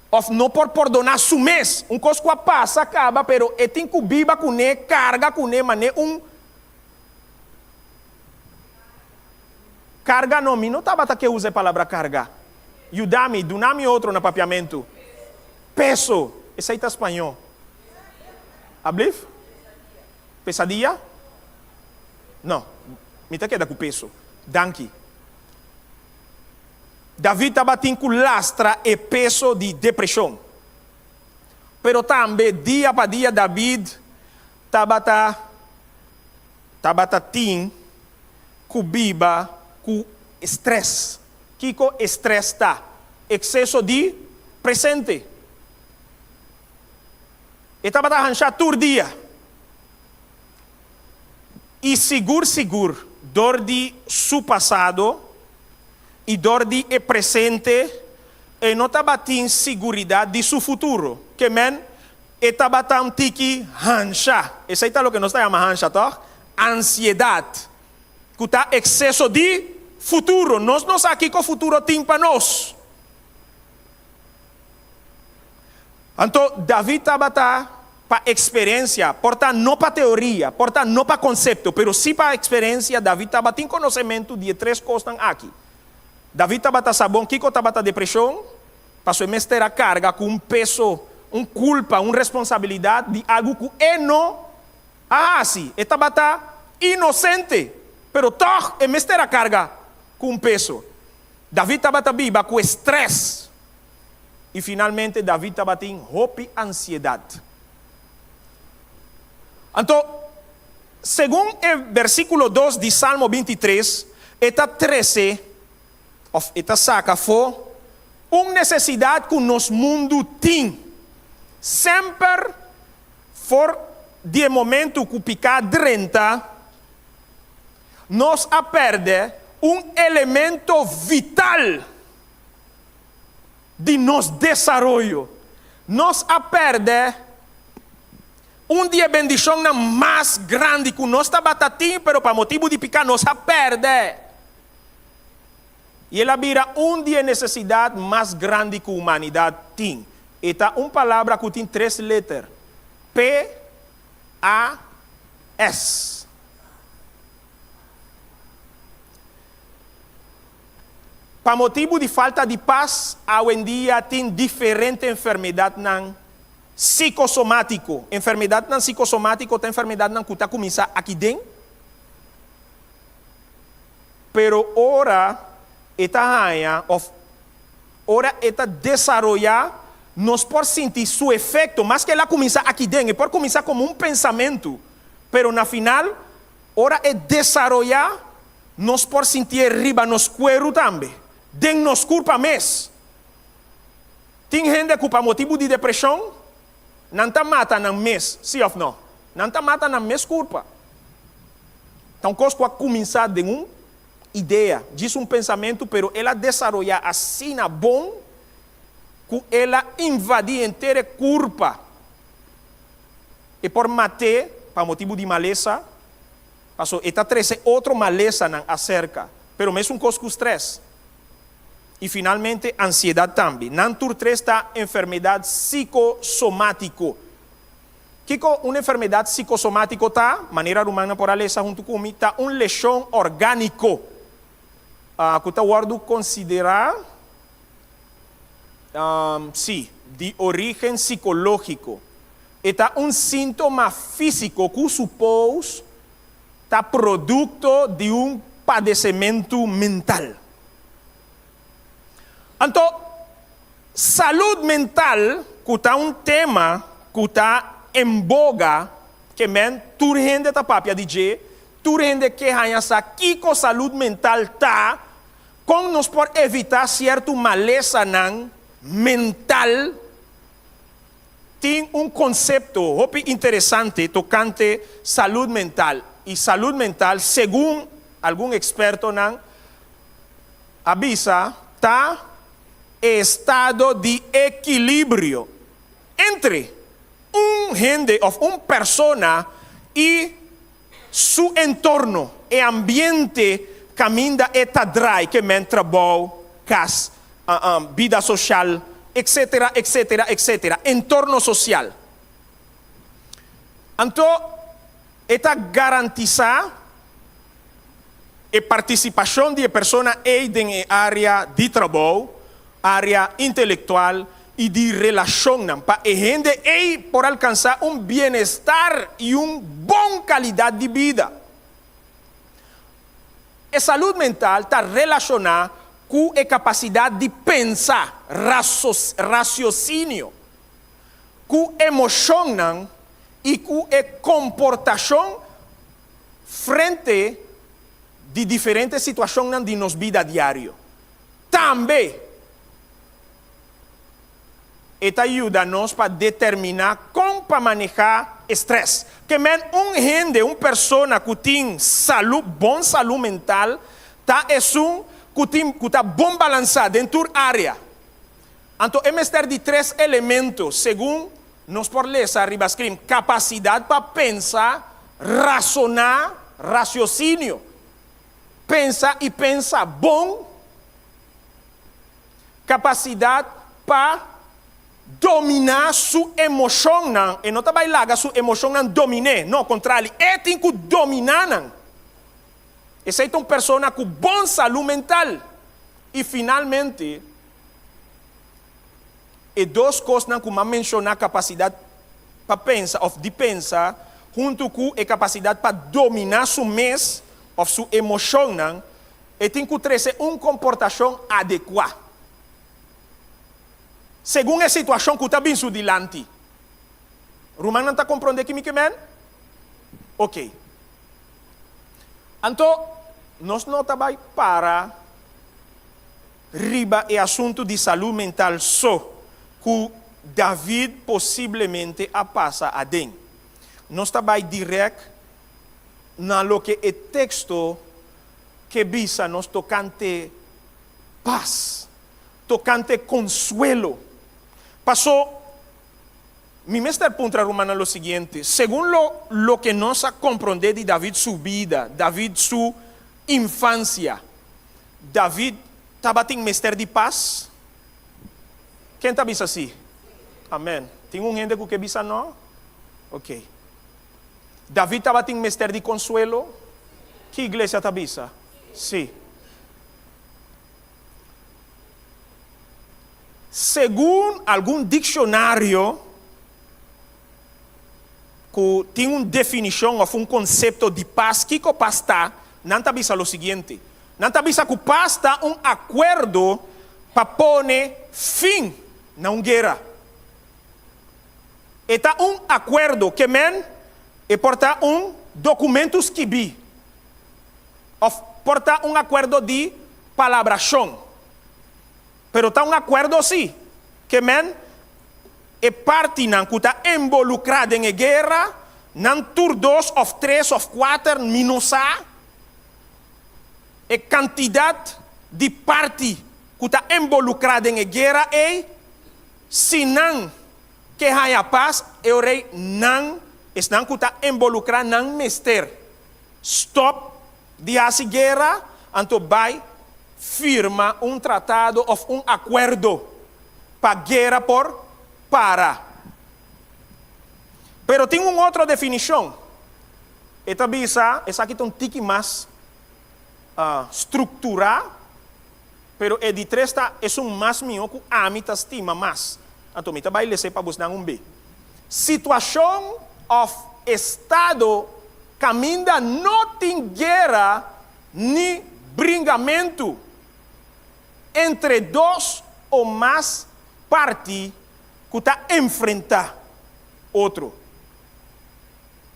òf no por pordoná su mes. Un kos ku a pasa kaba pero e tin ku biba kuné, karga kuné manera un karga. No, mi no tabata ke usa e palabra karga. Yuda mi, duna mi otro na papiamentu. Peso, esei ta spañó. Ablif? Pesadia? No, mi ta keda ku peso. Danki. David tabatin ku lastra e peso di depreshon. Pero tambe dia pa dia David tabata tabata tin ku biba ku strès. Kiko e strès ta? Ekseso di presente. E tabata hanshá tur dia. I sigur sigur dor di su pasado i dor di e presente e no tabatin siguridat di su futuro. Ke men, e tabata un tiki hanshá. Esei ta loke nos ta yama hansha, tòg? Ansiedat. Ku ta ekseso di futuro. Nos no sa kiko futuro tin pa nos. Anto David tabata pa eksperensia, por ta no pa teoria, por ta no pa konsepto, pero sí pa eksperensia, David tabatin konosementu di e tres kosnan aki. David tabata sa bon kiko tabata depreshon, pasobra e mester a karga ku un peso, un kulpa, un responsabilidat di algu ku e no a hasi. E tabata inosente, pero tòg e mester a karga ku un peso. David tabata biba ku e strès. I finalmente David tabatin hopi ansiedat. Anto, segun e versíkulo dos di Salmo 23, e ta trese, òf e ta saka afó, un nesesidat ku nos mundu tin. Semper for di e momentu ku piká drenta, nos a pèrdè un elemento vital di nos desaroyo. Nos a pèrdè un di e bendishonnan mas grandi ku nos tabata tin, pero pa motibu di piká nos a pèrdè. I el a bira un di e nesesidat mas grandi ku humanidat tin. E ta un palabra ku tin tres leter, P, A, S. Pa motibu di falta di pas, awendia tin diferente enfermedatnan sikosomátiko. Enfermedatnan sikosomátiko ta enfermedatnan ku ta kuminsá aki den, pero ora e ta haña òf ora e ta desaroyá, nos por sinti su efekto. Maske el a kuminsá aki den, e por kuminsá komo un pensamentu, pero na final, ora e desaroyá, Nos por sintié riba nos kueru tambe, den nos kurpa mes. Tin hende ku pa motibu di depreshon, nan ta mata nan mes, sí òf nò? Nan ta mata nan mes kurpa. Ta un kos ku a kuminsá den un idea, djis un pensamentu, pero el a desaroyá asina bon ku el a invadí henter e kurpa. E por mat'é pa motibu di malesa. Paso e ta trese otro malesanan aserka, pero mesun kos ku strès. I finalmente ansiedat tambe. Nan tur tres ta enfermedat sikosomátiko. Kiko un enfermedat sikosomátiko ta? Manera rumannan por a lesa huntu ku mi, ta un leshon orgániko ku ta wòrdu konsiderá, sí, di orígen sikológiko. E ta un síntoma físiko ku supos ta produkto di un padesementu mental. Anto, salud mental ku ta un tema ku ta en boga, ke men tur hende ta papia di dje, tur hende ke haña sa kiko salud mental ta, kon nos por evitá sierto malesanan mental. Tin un konsepto hopi interesante tokante salud mental i salud mental segun algun ekspertonan a bisa ta. Estado di ekilibrio entre un hende òf un persona i su entorno, e ambiente kaminda e ta drai, ke men trabou, kas, bida sosial, etsetera, etsetera, etsetera, entorno sosial. Anto e ta garantisá e partisipashon di e persona ei den e área di trabou, área intelektual i di relashonnan pa e hende ei por alkansá un bienestar i un bon kalidat di bida. E salud mental ta relashoná ku e kapasidat di pensa, rasiosinio, ku emoshonnan i ku e komportashon frente di diferente situashonnan di nos bida diario. Tambe e ta yuda nos pa determiná kon pa manehá e strès. Ke men un hende, un persona ku tin salú, bon salú mental, ta esun ku tin ku ta bon balansá den tur área. Anto e mester di tres elemento, segun nos por lesa riba skrin, kapasidat pa pensa, rasoná, rasiosinio, pensa i pensa bon, kapasidat pa dominá su emoshonnan, e no ta bai laga su emoshonnan domin'é, no, kontrali, e tin ku dominá nan. Esei ta un persona ku bon salú mental. I finalmente, e dos kosnan ku m'a menshoná, kapasidat pa pensa òf di pensa, huntu ku e kapasidat pa dominá su mes òf su emoshonnan, e tin ku trese un komportashon adekuá segun e situashon ku ta bin su dilanti. Rumannan ta komprondé ki mi ke men? Oke. Anto, nos no ta bai para riba e asuntu di salú mental so ku David posiblemente a pasa aden. Nos ta bai dirèk na loke e teksto ke bisa nos tokante pas, tokante konsuelo. Pasó, mi mester puntra rumannan lo siguiente, segun lo loke nos a komprondé di David su bida, David su infansia, David tabatin mester di pas? Ken ta bisa sí? Amèn. Tin un hende ku ke bisa nò? Oke. David tabatin mester di konsuelo? Ki iglesia ta bisa? Sí. Segun algun dikshonario ku tin un definishon òf un konsepto di pas, kiko pas ta, nan ta bisa lo siguiente. Nan ta bisa ku pas ta un akuerdo pa pone fin na un guera. E ta un akuerdo, ke men e por ta un dokumentu skibí òf por ta un akuerdo di palabrashon. Pero ta un akuerdo sí, ke men e partinan ku ta enbolukrá den e guera, nan tur dos òf tres òf kuater, mi no sa e kantidat di parti ku ta enbolukrá den e guera ei, si nan ke haña pas, e ora ei nan, esnan ku ta enbolukrá, nan mester stòp di hasi guera, anto bai firma un tratado òf un akuerdo pa guera por para. Pero tin un otro definishon. E ta bisa, esaki ta un tiki mas strukturá, pero e di tres ta esun mas mihó ku ami ta stima mas. Anto mi ta bai les'é pa bosnan un be. Situashon òf estado kaminda no tin guera ni bringamentu entre dos o mas parti ku ta enfrentá otro.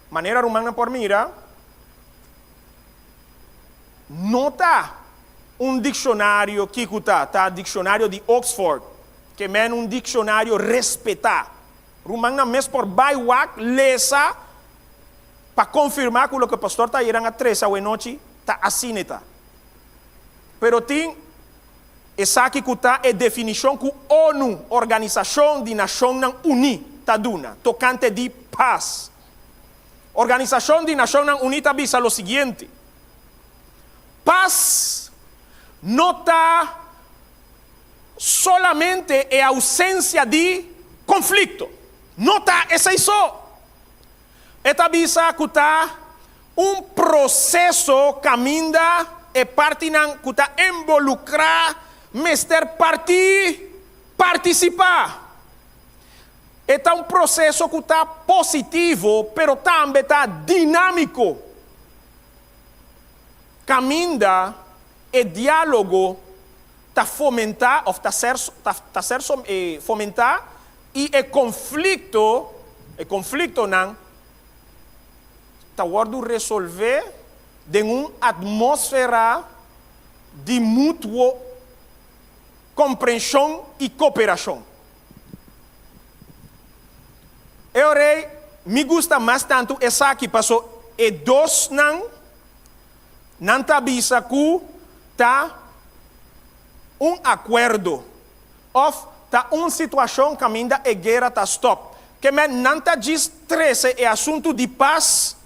Manera rumannan por mira, no ta un dikshonario kiko ta, ta Dikshonario di Oxford, ke men un dikshonario respetá. Rumannan mes por bai wak, lesa, pa konfirmá ku loke Pastor Tayeran a trese awenochi ta asina e ta. Pero tin. Esaki ku ta e definishon ku ONU, Organisashon di Nashonnan Uní, ta duna tokante di pas. Organisashon di Nashonnan Uní ta bisa lo siguiente, Pas no ta solamente e ousensia di konflikto. No ta esei so. E ta bisa ku ta un proseso kaminda e partinan ku ta involukrá mester parti partisipá. E ta un proseso ku ta positivo pero tambe ta dinámiko, kaminda e diálogo ta fomentá òf ta ser ta ser fomentá i e konflikto e konfliktonan ta wòrdu resolvé den un atmósfera di mutuo komprenshon i koperashon. E ora ei mi gusta mas tantu esaki paso e dosnan nan ta bisa ku ta un akuerdo òf ta un situashon kaminda e guera ta stòp. Ke men nan ta djis trese e asuntu di pas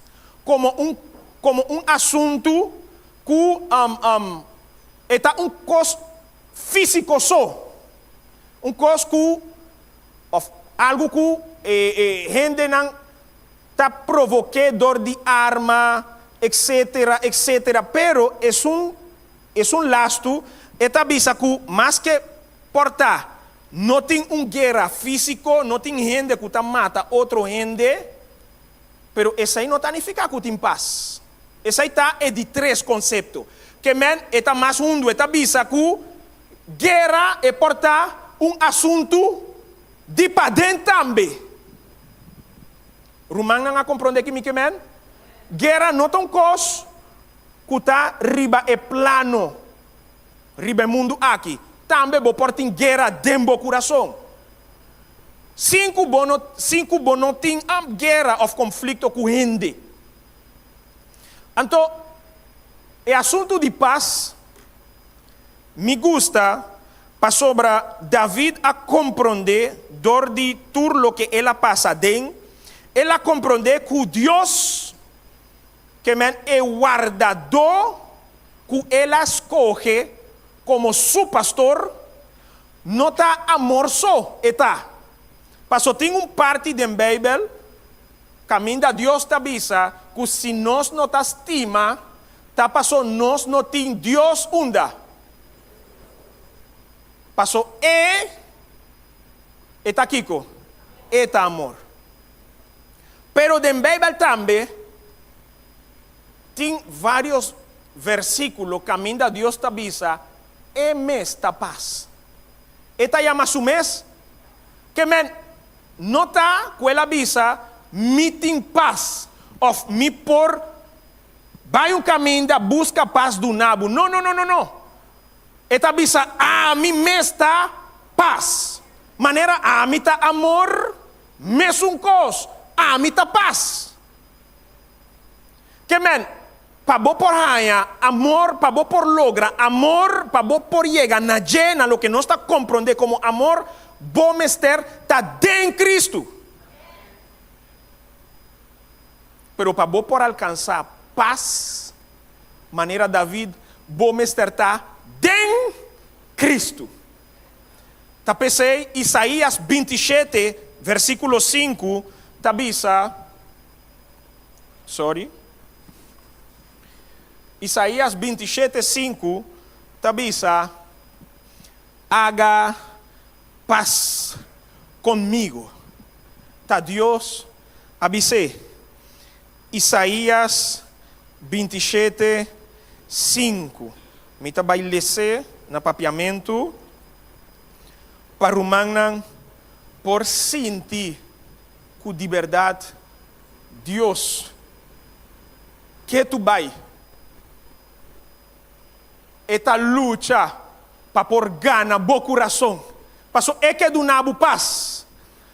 komo un komo un asuntu ku e ta un kos físiko so, un kos ku òf algu ku e e hendenan ta provok'é dor di arma, etcetera, etcetera. Pero esun esun lastu e ta bisa ku maske por ta no tin un guera físiko, no tin hende ku ta mata otro hende, pero esei no ta nifiká ku tin pas. Esei ta e di tres konsepto. Ke men e ta mas hundu, e ta bisa ku guera e por ta un asuntu di paden tambe. Rumannan a komprondé ki mi ke men? Guera no ta un kos ku ta riba e plano, riba e mundu aki. Tambe bo por tin guera den bo kurason. Sin ku bo no, sin ku bo no tin guera òf konflikto ku hende. Anto, e asuntu di pas, mi gusta pasobra David a komprondé dor di tur loke el a pasa aden, el a komprondé ku Dios ke men e wardadó ku el a skohe komo su pastor, no ta amor so e ta. Paso tin un parti den Beibel kaminda Dios ta bisa ku si nos no ta stima, ta paso nos no tin Dios unda. Paso e e ta kiko? E ta amor. Pero den Beibel tambe tin varios versikulo kaminda Dios ta bisa e mes ta pas. E ta yama su mes ke men no ta ku el a bisa mi tin pas òf mi por bai un kaminda buska pas duna bo. No, no, no, no, no. E ta bisa, Ami mes ta pas. Manera ami ta amor, mesun kos, ami ta pas. Ke men, pa bo por haña amor, pa bo por logra amor, pa bo por yega na dje, na loke nos ta komprondé komo amor, bo mester ta den Kristu. Pero pa bo por alkansá pas, manera David, bo mester ta den Kristu. Ta p'esei Isaías 27, versíkulo 5 ta bisa, sorry, Isaías 27, 5 ta bisa, Haga pas konmigo. Ta Dios a bis'é. Isaías 27, 5. Mi ta bai les'é na papiamentu pa rumannan por sinti ku di bèrdat Dios ke tu bai. E ta lucha pa por gana bo kurason, paso e ke duna bo pas.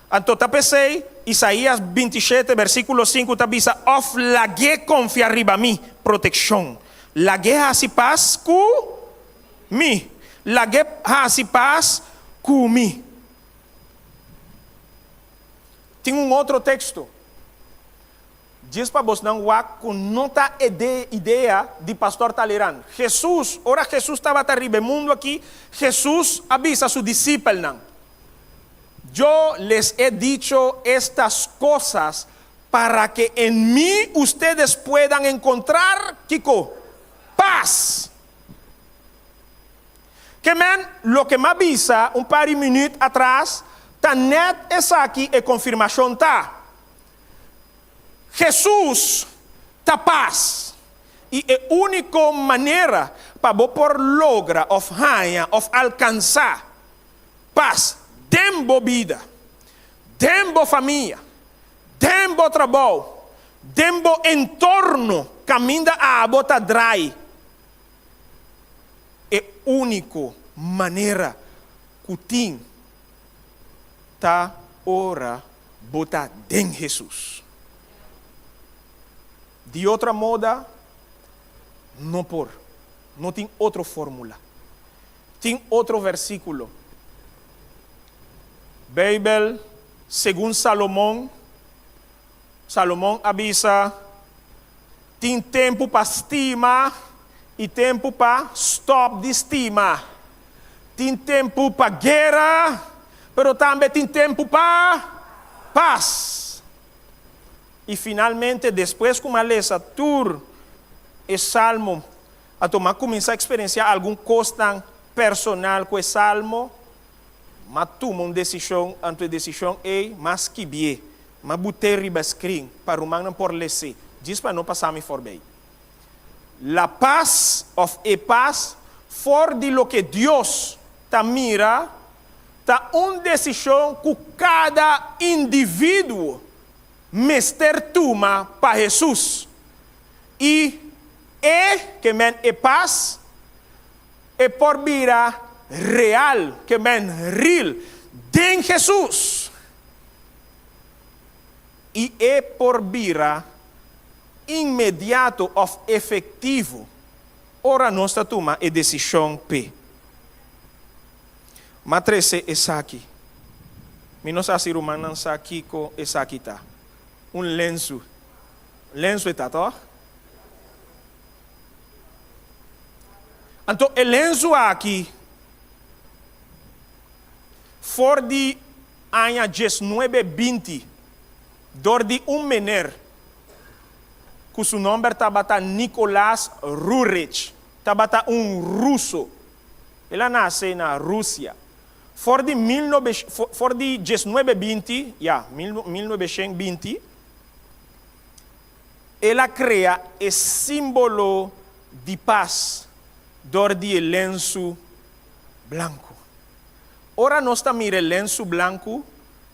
Anto ta p'esei Isaías 27 bersíkulo 5 ta bisa, Òf lag'é konfia riba mi protekshon, lag'é hasi pas ku mi. Lag'é hasi pas ku mi. Tin un otro teksto. Djis pa bosnan wak ku no ta e idea di Pastor Talleyrand. Hesus, ora Hesus tabata riba e mundu aki, Hesus a bisa su disipelnan, Yo les he dicho estas cosas para que en mi ustedes puedan encontrar, kiko? Paz. Ke men, loke m'a bisa un par di minüt atras ta nèt esaki e konfirmashon ta. Hesus ta pas, i e úniko manera pa bo por logra òf haña òf alkansá pas den bo bida, den bo famia, den bo trabou, den bo entorno kaminda abo ta drai, e úniko manera ku tin ta ora bo ta den Hesus. Di otra moda no por, no tin otro fórmula. Tin otro versíkulo. Beibel, segun Salomon, Salomon a bisa, Tin tempu pa stima i tempu pa stòp di stima. Tin tempu pa guera, pero tambe tin tempu pa pas. I finalmente, despues ku mi a lesa tur e salmo, anto mi a kuminsá eksperensiá algun kosnan personal ku e salmo, mi a tuma un desishon, anto e desishon ei mi a skibié, mi a but'é riba skrin pa rumannan por les'é, djis pa no pasa mi forbei. La pas òf e pas for di loke Dios ta mira ta un desishon ku kada individuo mester tuma pa Hesus. I e, ke men e pas, e por bira real, ke men real, den Hesus. I e por bira inmediato òf efektivo ora nos ta tuma e desishon p'e. M'a trese esaki. Mi no sa si rumannan sa kiko esaki ta. Un lensu. Lensu e ta, tòg? Anto e lensu aki, for di aña diesnuebe binti, dor di un mener ku su nòmber tabata Nicolás Rurich, tabata un ruso. El a nase na Rusia. For di mil nobe, for di diesnuebe binti, ya, mil mil 1920, el a krea e símbolo di pas dor di e lensu blanku. Ora nos ta mira e lensu blanku,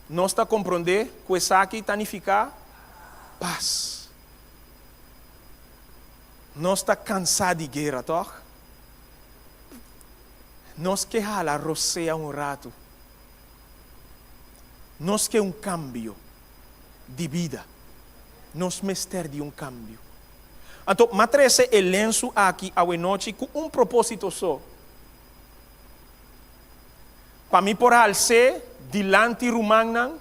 nos ta komprondé ku esaki ta nifiká pas. Nos ta kansá di guera, tòg? Nos ke hala rosea un ratu. Nos ke un kambio di bida. Nos mester di un kambio. Anto, m'a trese e lensu aki awenochi ku un propósito so, pa mi por hals'é dilanti rumannan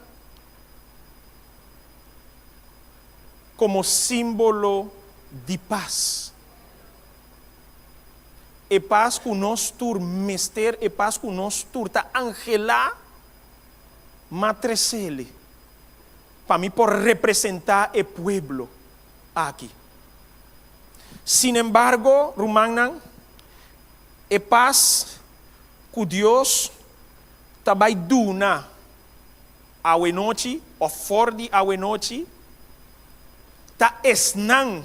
komo símbolo di pas. E pas ku nos tur mester, e pas ku nos tur ta anhelá, m'a tres'el pa mi por representá e pueblo aki. Sinembargo, rumannan, e pas ku Dios ta bai duna awenochi òf for di awenochi ta esnan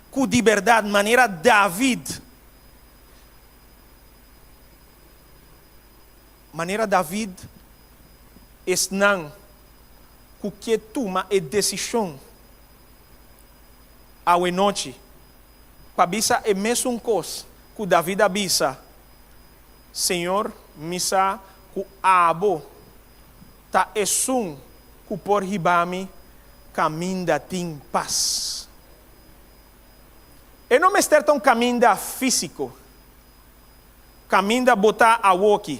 ku di bèrdat, manera David, manera David, esnan ku ke tuma e desishon awenochi pa bisa e mesun kos ku David a bisa, Señor, mi sa ku abo ta esun ku por hiba mi kaminda tin pas. E no mester ta un kaminda físiko. Kaminda bo ta awoki,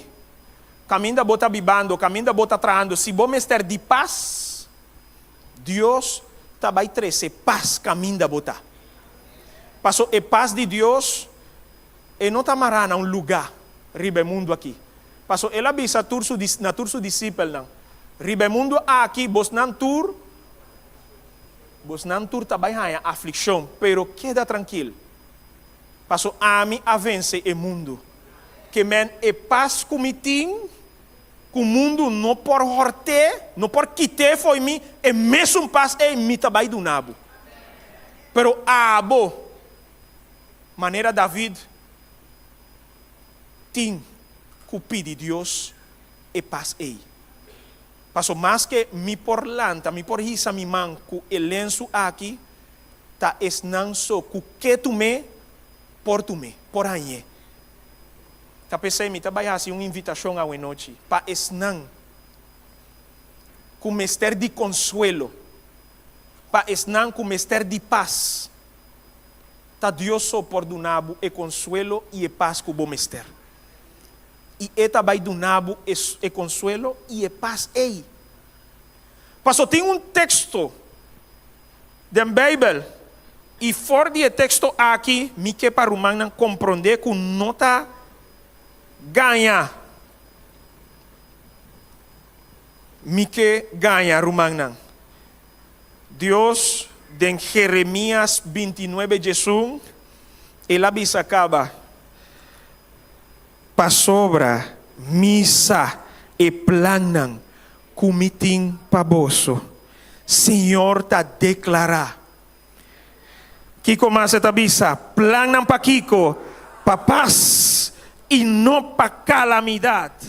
kaminda bo ta bibando, kaminda bo ta trahando, si bo mester di pas, Dios ta bai trese pas kaminda bo ta. Paso e pas di Dios e no ta mará na un lugá riba e mundu aki. Paso El a bisa tur su na tur su disipelnan, Riba e mundu aki bosnan tur bosnan tur ta bai haña aflikshon, pero keda trankil. Paso ami a vense e mundu. Ke men e pas ku mi tin, ku mundu no por hòrt'é, no por kit'é fo'i mi, e mesun pas ei mi ta bai duna bo. Pero abo, manera David, tin ku pidi Dios e pas ei. Paso maske mi por lanta, mi por hisa mi man ku e lensu aki, ta esnan so ku ke tum'é por tum'é, por hañ'é. Ta p'esei mi ta bai hasi un invitashon awenochi pa esnan ku mester di konsuelo, pa esnan ku mester di pas. Ta Dios so por duna bo e konsuelo i e pas ku bo mester. I E ta bai duna bo e konsuelo i e pas ei. Paso tin un teksto den Beibel i for di e teksto aki mi ke pa rumannan komprondé ku no ta gaña. Mi ke gaña rumannan. Dios den Jeremias bintinuebe djesun el a bisa kaba, Pasobra mi sa e plannan ku mi tin pa boso, Señor ta deklará. Kiko mas e ta bisa? Plannan pa kiko? Pa pas i no pa kalamidat,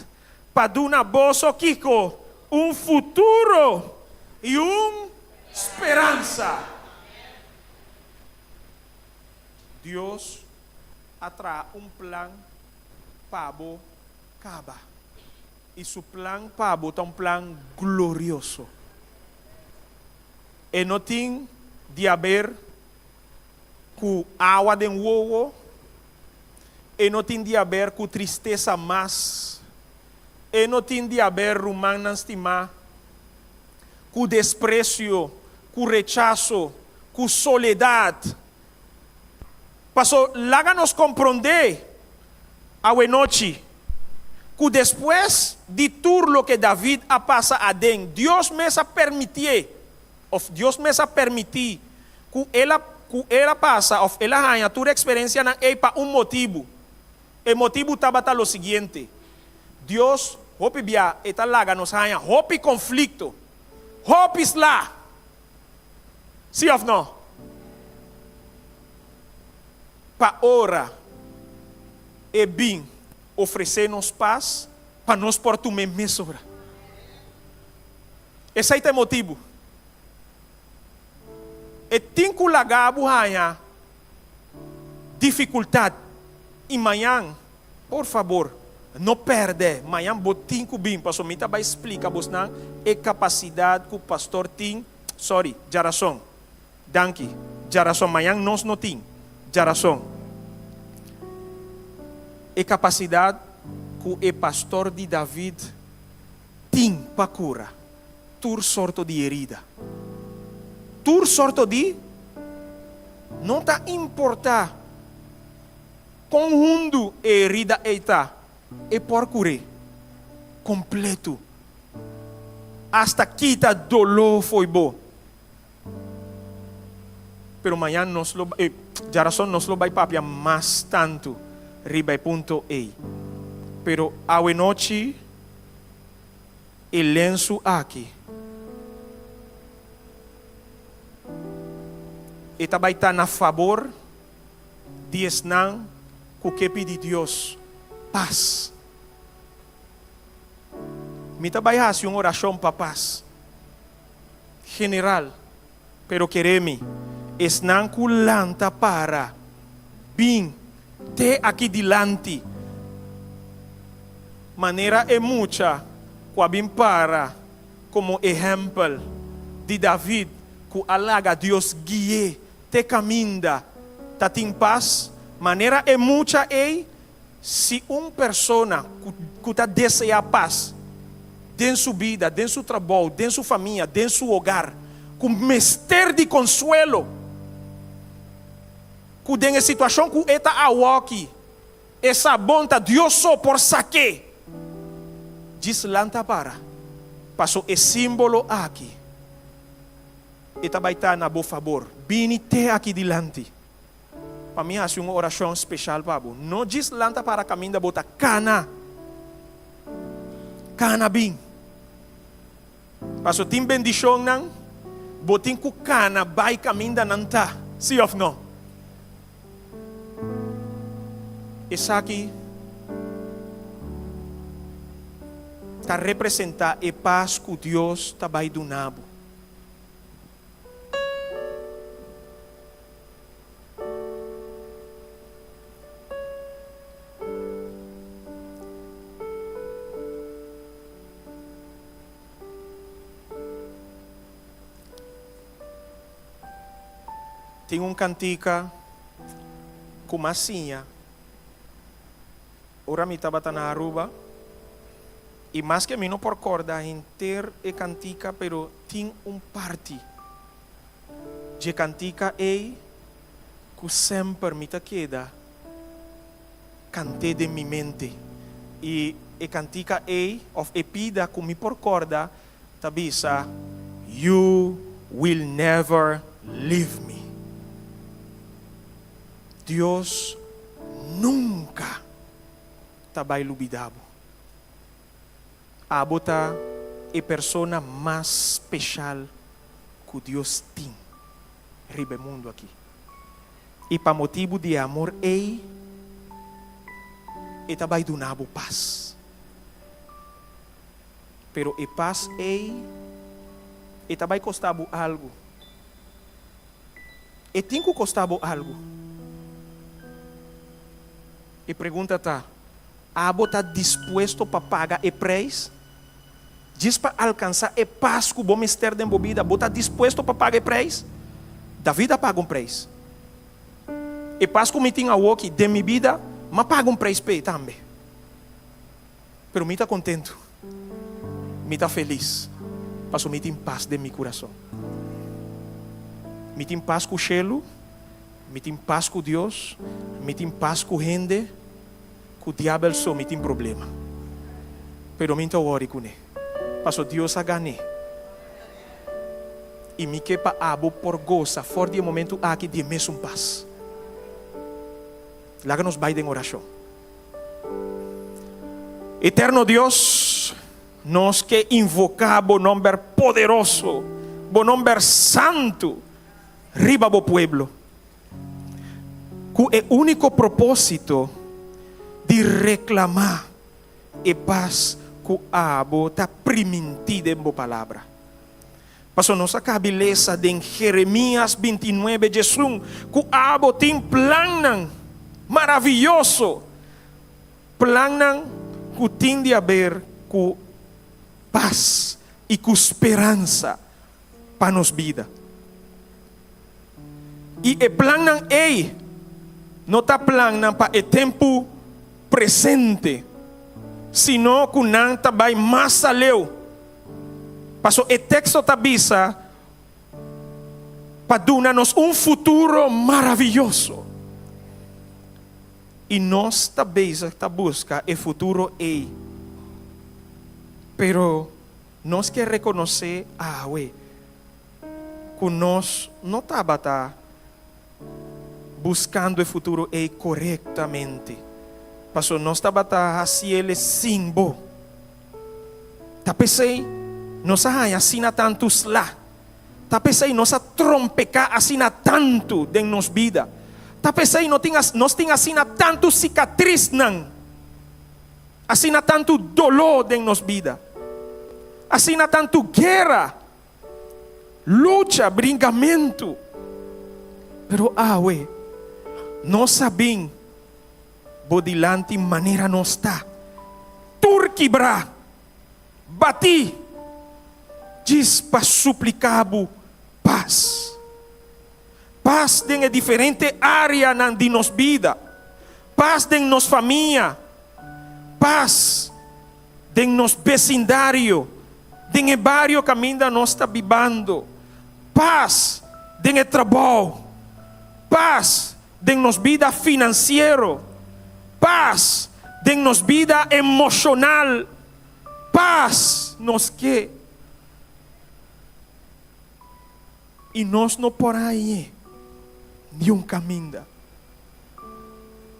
pa duna boso kiko? Un futuro i un speransa. Dios a traha un plan pa bo kaba. I su plan pa bo ta un plan glorioso. E no tin di haber ku awa den wowo, e no tin di haber ku tristesa mas, e no tin di haber, rumannan stimá, ku despresio, ku rechaso, ku soledat. Paso laga nos komprondé awenochi ku despues di tur loke David a pasa aden, Dios mes a permitié, òf Dios mes a permití ku el a ku el a pasa òf el a haña tur eksperensianan ei pa un motibu. E motibu tabata lo siguiente, Dios hopi bia e ta laga nos haña hopi konflikto, hopi sla. Sí òf no? Pa ora e bin ofresé nos pas pa nos por tum'é mesora. Esei ta e motibu. E tin ku laga bo haña difikultat i mañan, por fabor, no pèrdè, mañan bo tin ku bin pasobra mi ta bai splika bosnan e kapasidat ku pastor tin, sorry, djarason. Danki. Djarason mañan nos no tin. Djarason. E kapasidat ku e pastor di David tin pa kura tur sorto di herida. Tur sorto di. No ta importá kon hundu e herida ei ta, e por kur'é kompletu. Asta kita doló fo'i bo. Pero mañan nos lo, eh, djarason nos lo bai papia mas tantu riba e punto ei. Pero awenochi e lensu aki e ta bai ta na fabor di esnan ku ke pidi Dios pas. Mi ta bai hasi un orashon pa pas. General, pero kere mi, esnan ku lanta para bin te aki dilanti, manera e mucha ku a bin para komo ehèmpel di David ku a laga Dios gui'é te kaminda ta tin pas, manera e mucha ei. Si un persona ku ta deseá pas den su bida, den su trabou, den su famia, den su hogar, ku mester di konsuelo, ku den e situashon ku e ta awoki, e sa bon ta Dios so por sak'é, djis lanta para, paso e símbolo aki e ta bai ta na bo fabor. Bini te aki dilanti. Pa mi hasi un orashon speshal pa bo. No djis lanta para kaminda bo ta kana. Kana bin. Paso tin bendishonnan bo tin ku kana bai kaminda nan ta. Si òf no? Esaki ta representá e pas ku Dios ta bai duna bo. Tin un kantika ku m'a siña ora mi tabata na Aruba i maske mi no por kòrda henter e kantika pero tin un parti. Dje kantika ei ku semper mi ta keda kant'é den mi mente. I e kantika ei, òf e pida ku mi por kòrda, ta bisa, You will never leave me. Dios nunka ta bai lubidá bo. Abo ta e persona mas speshal ku Dios tin riba e mundu aki. I pa motibu di e amor ei, e ta bai duna bo pas. Pero e pas ei, e ta bai kosta bo algu. E tin ku kosta bo algu. E pregunta ta, Abo ta dispuesto pa paga e prijs? Djis pa alkansá e pas ku bo mester den bo bida, bo ta dispuesto pa paga e prijs? David a paga un prijs. E pas ku mi tin awoki den mi bida, m'a paga un prijs p'e tambe. Pero mi ta kontentu, mi ta felis, pasobra mi tin pas den mi kurason. Mi tin pas ku shelu, mi tin pas ku Dios, mi tin pas ku hende. Ku diabel so mi tin problema. Pero mi no ta wòri kuné, paso Dios a gan'é. I mi ke pa abo por gosa for di e momentu aki di e mesun pas. Laga nos bai den orashon. Eterno Dios, nos ke invoká bo nòmber poderoso, bo nòmber santu riba bo pueblo. Ku e úniko propósito di reklamá e pas ku abo ta primintí den bo Palabra. Pasobra nos a kabi lesa den Jeremías bintinuebe djesun ku abo tin plannan maravioso, plannan ku tin di haber ku pas i ku speransa pa nos bida. I e plannan ei no ta plannan pa e tempu presente, sino ku nan ta bai mas aleu. Paso e teksto ta bisa pa duna nos un futuro maravioso. I nos ta bezig ta buska e futuro ei. Pero nos ke rekonosé awe ku nos no tabata buskando e futuro ei korektamente, pasobra nos tabata hasiel sin bo. Ta p'esei nos a haña asina tantu sla, ta p'esei nos a trompeká asina tantu den nos bida, ta p'esei nos tin asina tantu sikatrisnan, asina tantu doló den nos bida, asina tantu guera. Lucha, bringamentu. Pero awe, nos a bin bo dilanti manera nos ta, tur kibrá, batí, djis pa supliká bo pas. Pas den e diferente áreanan di nos bida. Pas den nos famia. Pas den nos besindario, den e bario kaminda nos ta bibando. Pas den e trabou. Pas den nos bida finansiero. Pas den nos bida emoshonal. Pas nos ke. I nos no por hañ'é niun kaminda.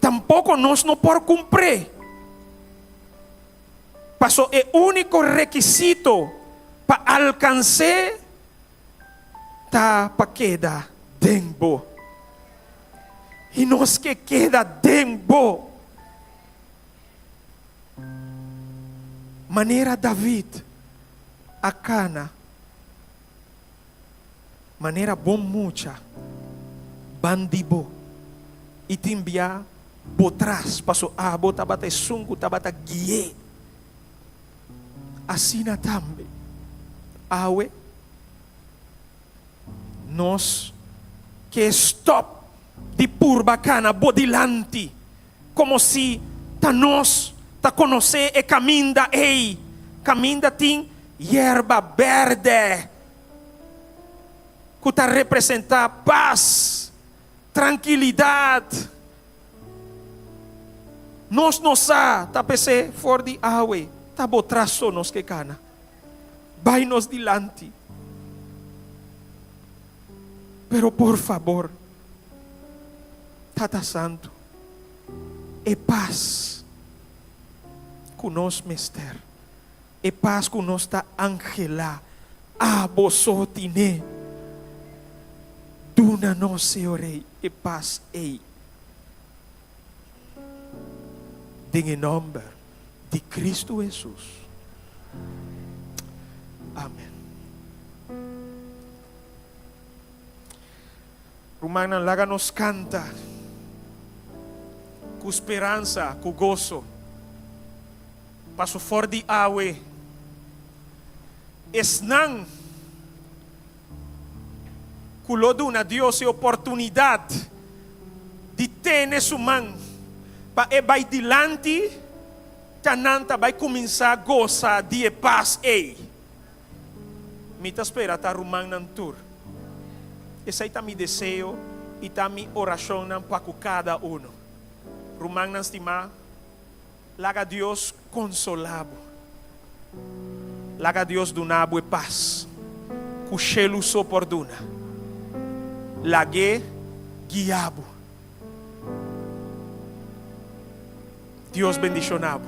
Tampoko nos no por kumpr'é. Paso e úniko rekisito pa alkans'é ta pa keda den bo. I nos ke keda den bo. Manera David a kana manera bon mucha ban di bo i tin bia bo tras paso abo tabata esun ku tabata gui'é. Asina tambe awe nos ke stòp di purba kana bo dilanti komo si ta nos ta konosé e kaminda ei, kaminda tin yerba bèrdè ku ta representá pas, trankilidat. Nos no sa ta p'esei for di awe ta bo tras so nos ke kana. Bai nos dilanti. Pero por fabor, Tata Santu, e pas ku nos mester, e pas ku nos ta anhelá, abo so tin'é. Duna nos, Señor Rey, e pas ei. Den e nòmber di Kristu Hesus. Amen. Rumannan, laga nos kanta ku speransa, ku goso. Paso for di awe, esnan ku lo duna Dios e oportunidat di tene su man pa e bai dilanti, ta nan ta bai kuminsá gosa di e pas ei. Mi ta spera ta rumannan tur. Esei ta mi deseo i ta mi orashonnan pa ku kada uno. Rumannan stimá, laga Dios konsolá bo. Laga Dios duna bo e pas ku shelu so por duna. Lag'é guia bo. Dios bendishoná bo.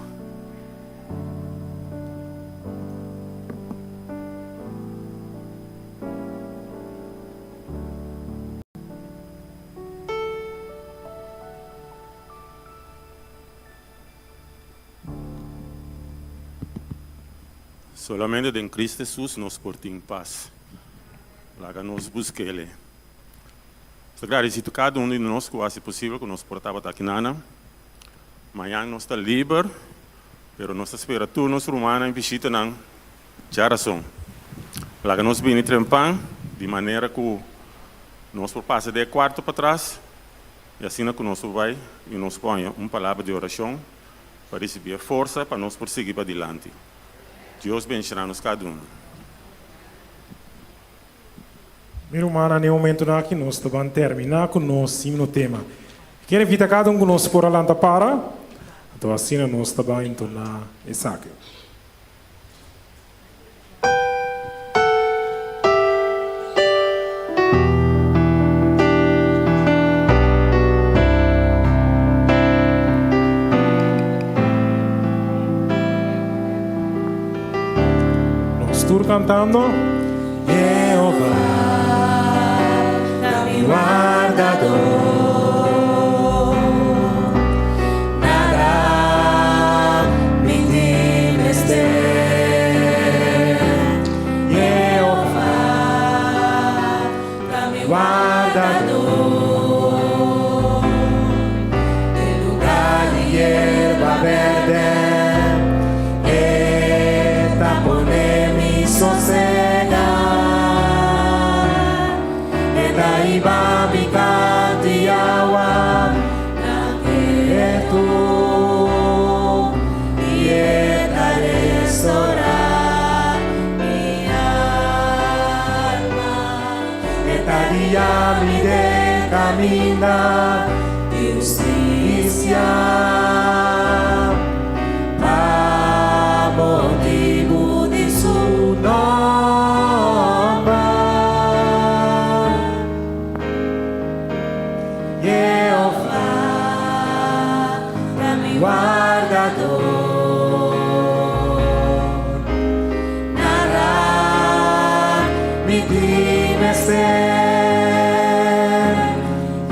Solamente den Cristo Jesus nos por tin pas. Laga nos busk'El. Ta gradisido kada un di nos ku hasi posibel ku nos por tabata aki nana. Mañan nos ta liber, pero nos ta spera tur nos rumannan i bishitanan djarason. Laga nos bini trempan di manera ku nos por pasa den e kuarto patras i asina ku nos por bai i nos por haña un palabra di orashon pa risibí e forsa pa nos por sigui padilanti. Dios benshoná nos kada unu. Mi rumannan, den e momentunan aki nos ta ban terminá ku nos himno tema. Mi kier invita kada un ku nos por a lanta para, anto asina nos ta ban entoná esaki. Nos tur cantando. Jehová ta mi wardador, nada mi tin mester. Jehová ta mi wardador, den lugar di yerba berde e ta pone mi sosega. E ta hiba mi kanti. wardador. Nada mi tin mester.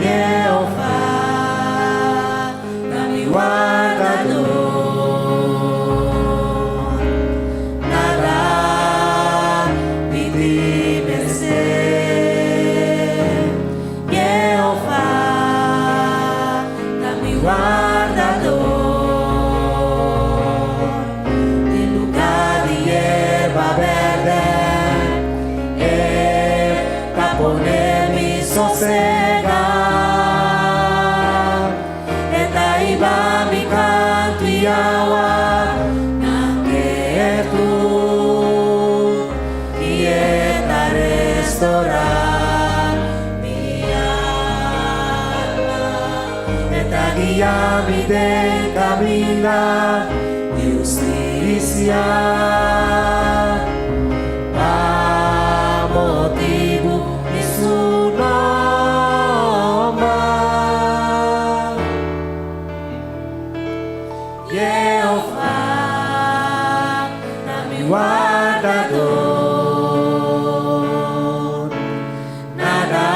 Jehová ta mi wardador. Nada mi tin mester. Jehová ta mi wardador. Den lugá di yerba bèrdè, E ta pone mi sosegá. E ta hiba mi kant'i awa nan ketu. I E ta restorá mi alma. E ta guia mi den kaminda di hustisia. Pa motibu di su nòmber. Jehová, ta mi wardador. Nada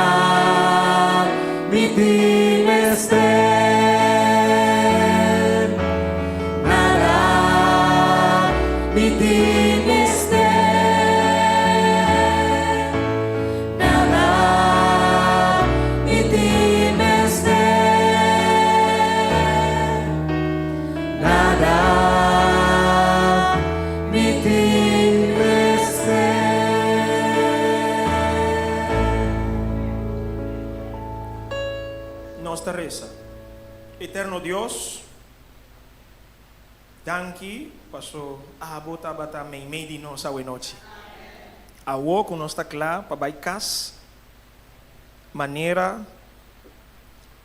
mi tin mester. Nada mi tin mester. Nada mi tin mester. Nada mi tin mester. Nos ta resa. Eterno Dios, danki paso abo tabata meimei di nos awe nochi. Awo ku nos ta kla pa bai kas, manera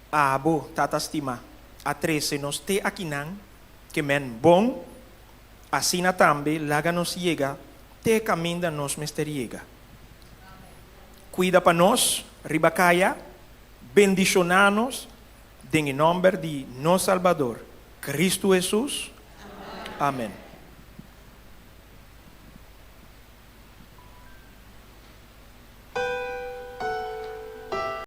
abo Tata stimá a trese nos te akinan, ke men bon, asina tambe laga nos yega te kaminda nos mester yega. Kuida pa nos, riba kaya, bendishoná nos, den nòmber di nos Salbador, Kristu Hesus. Amèn.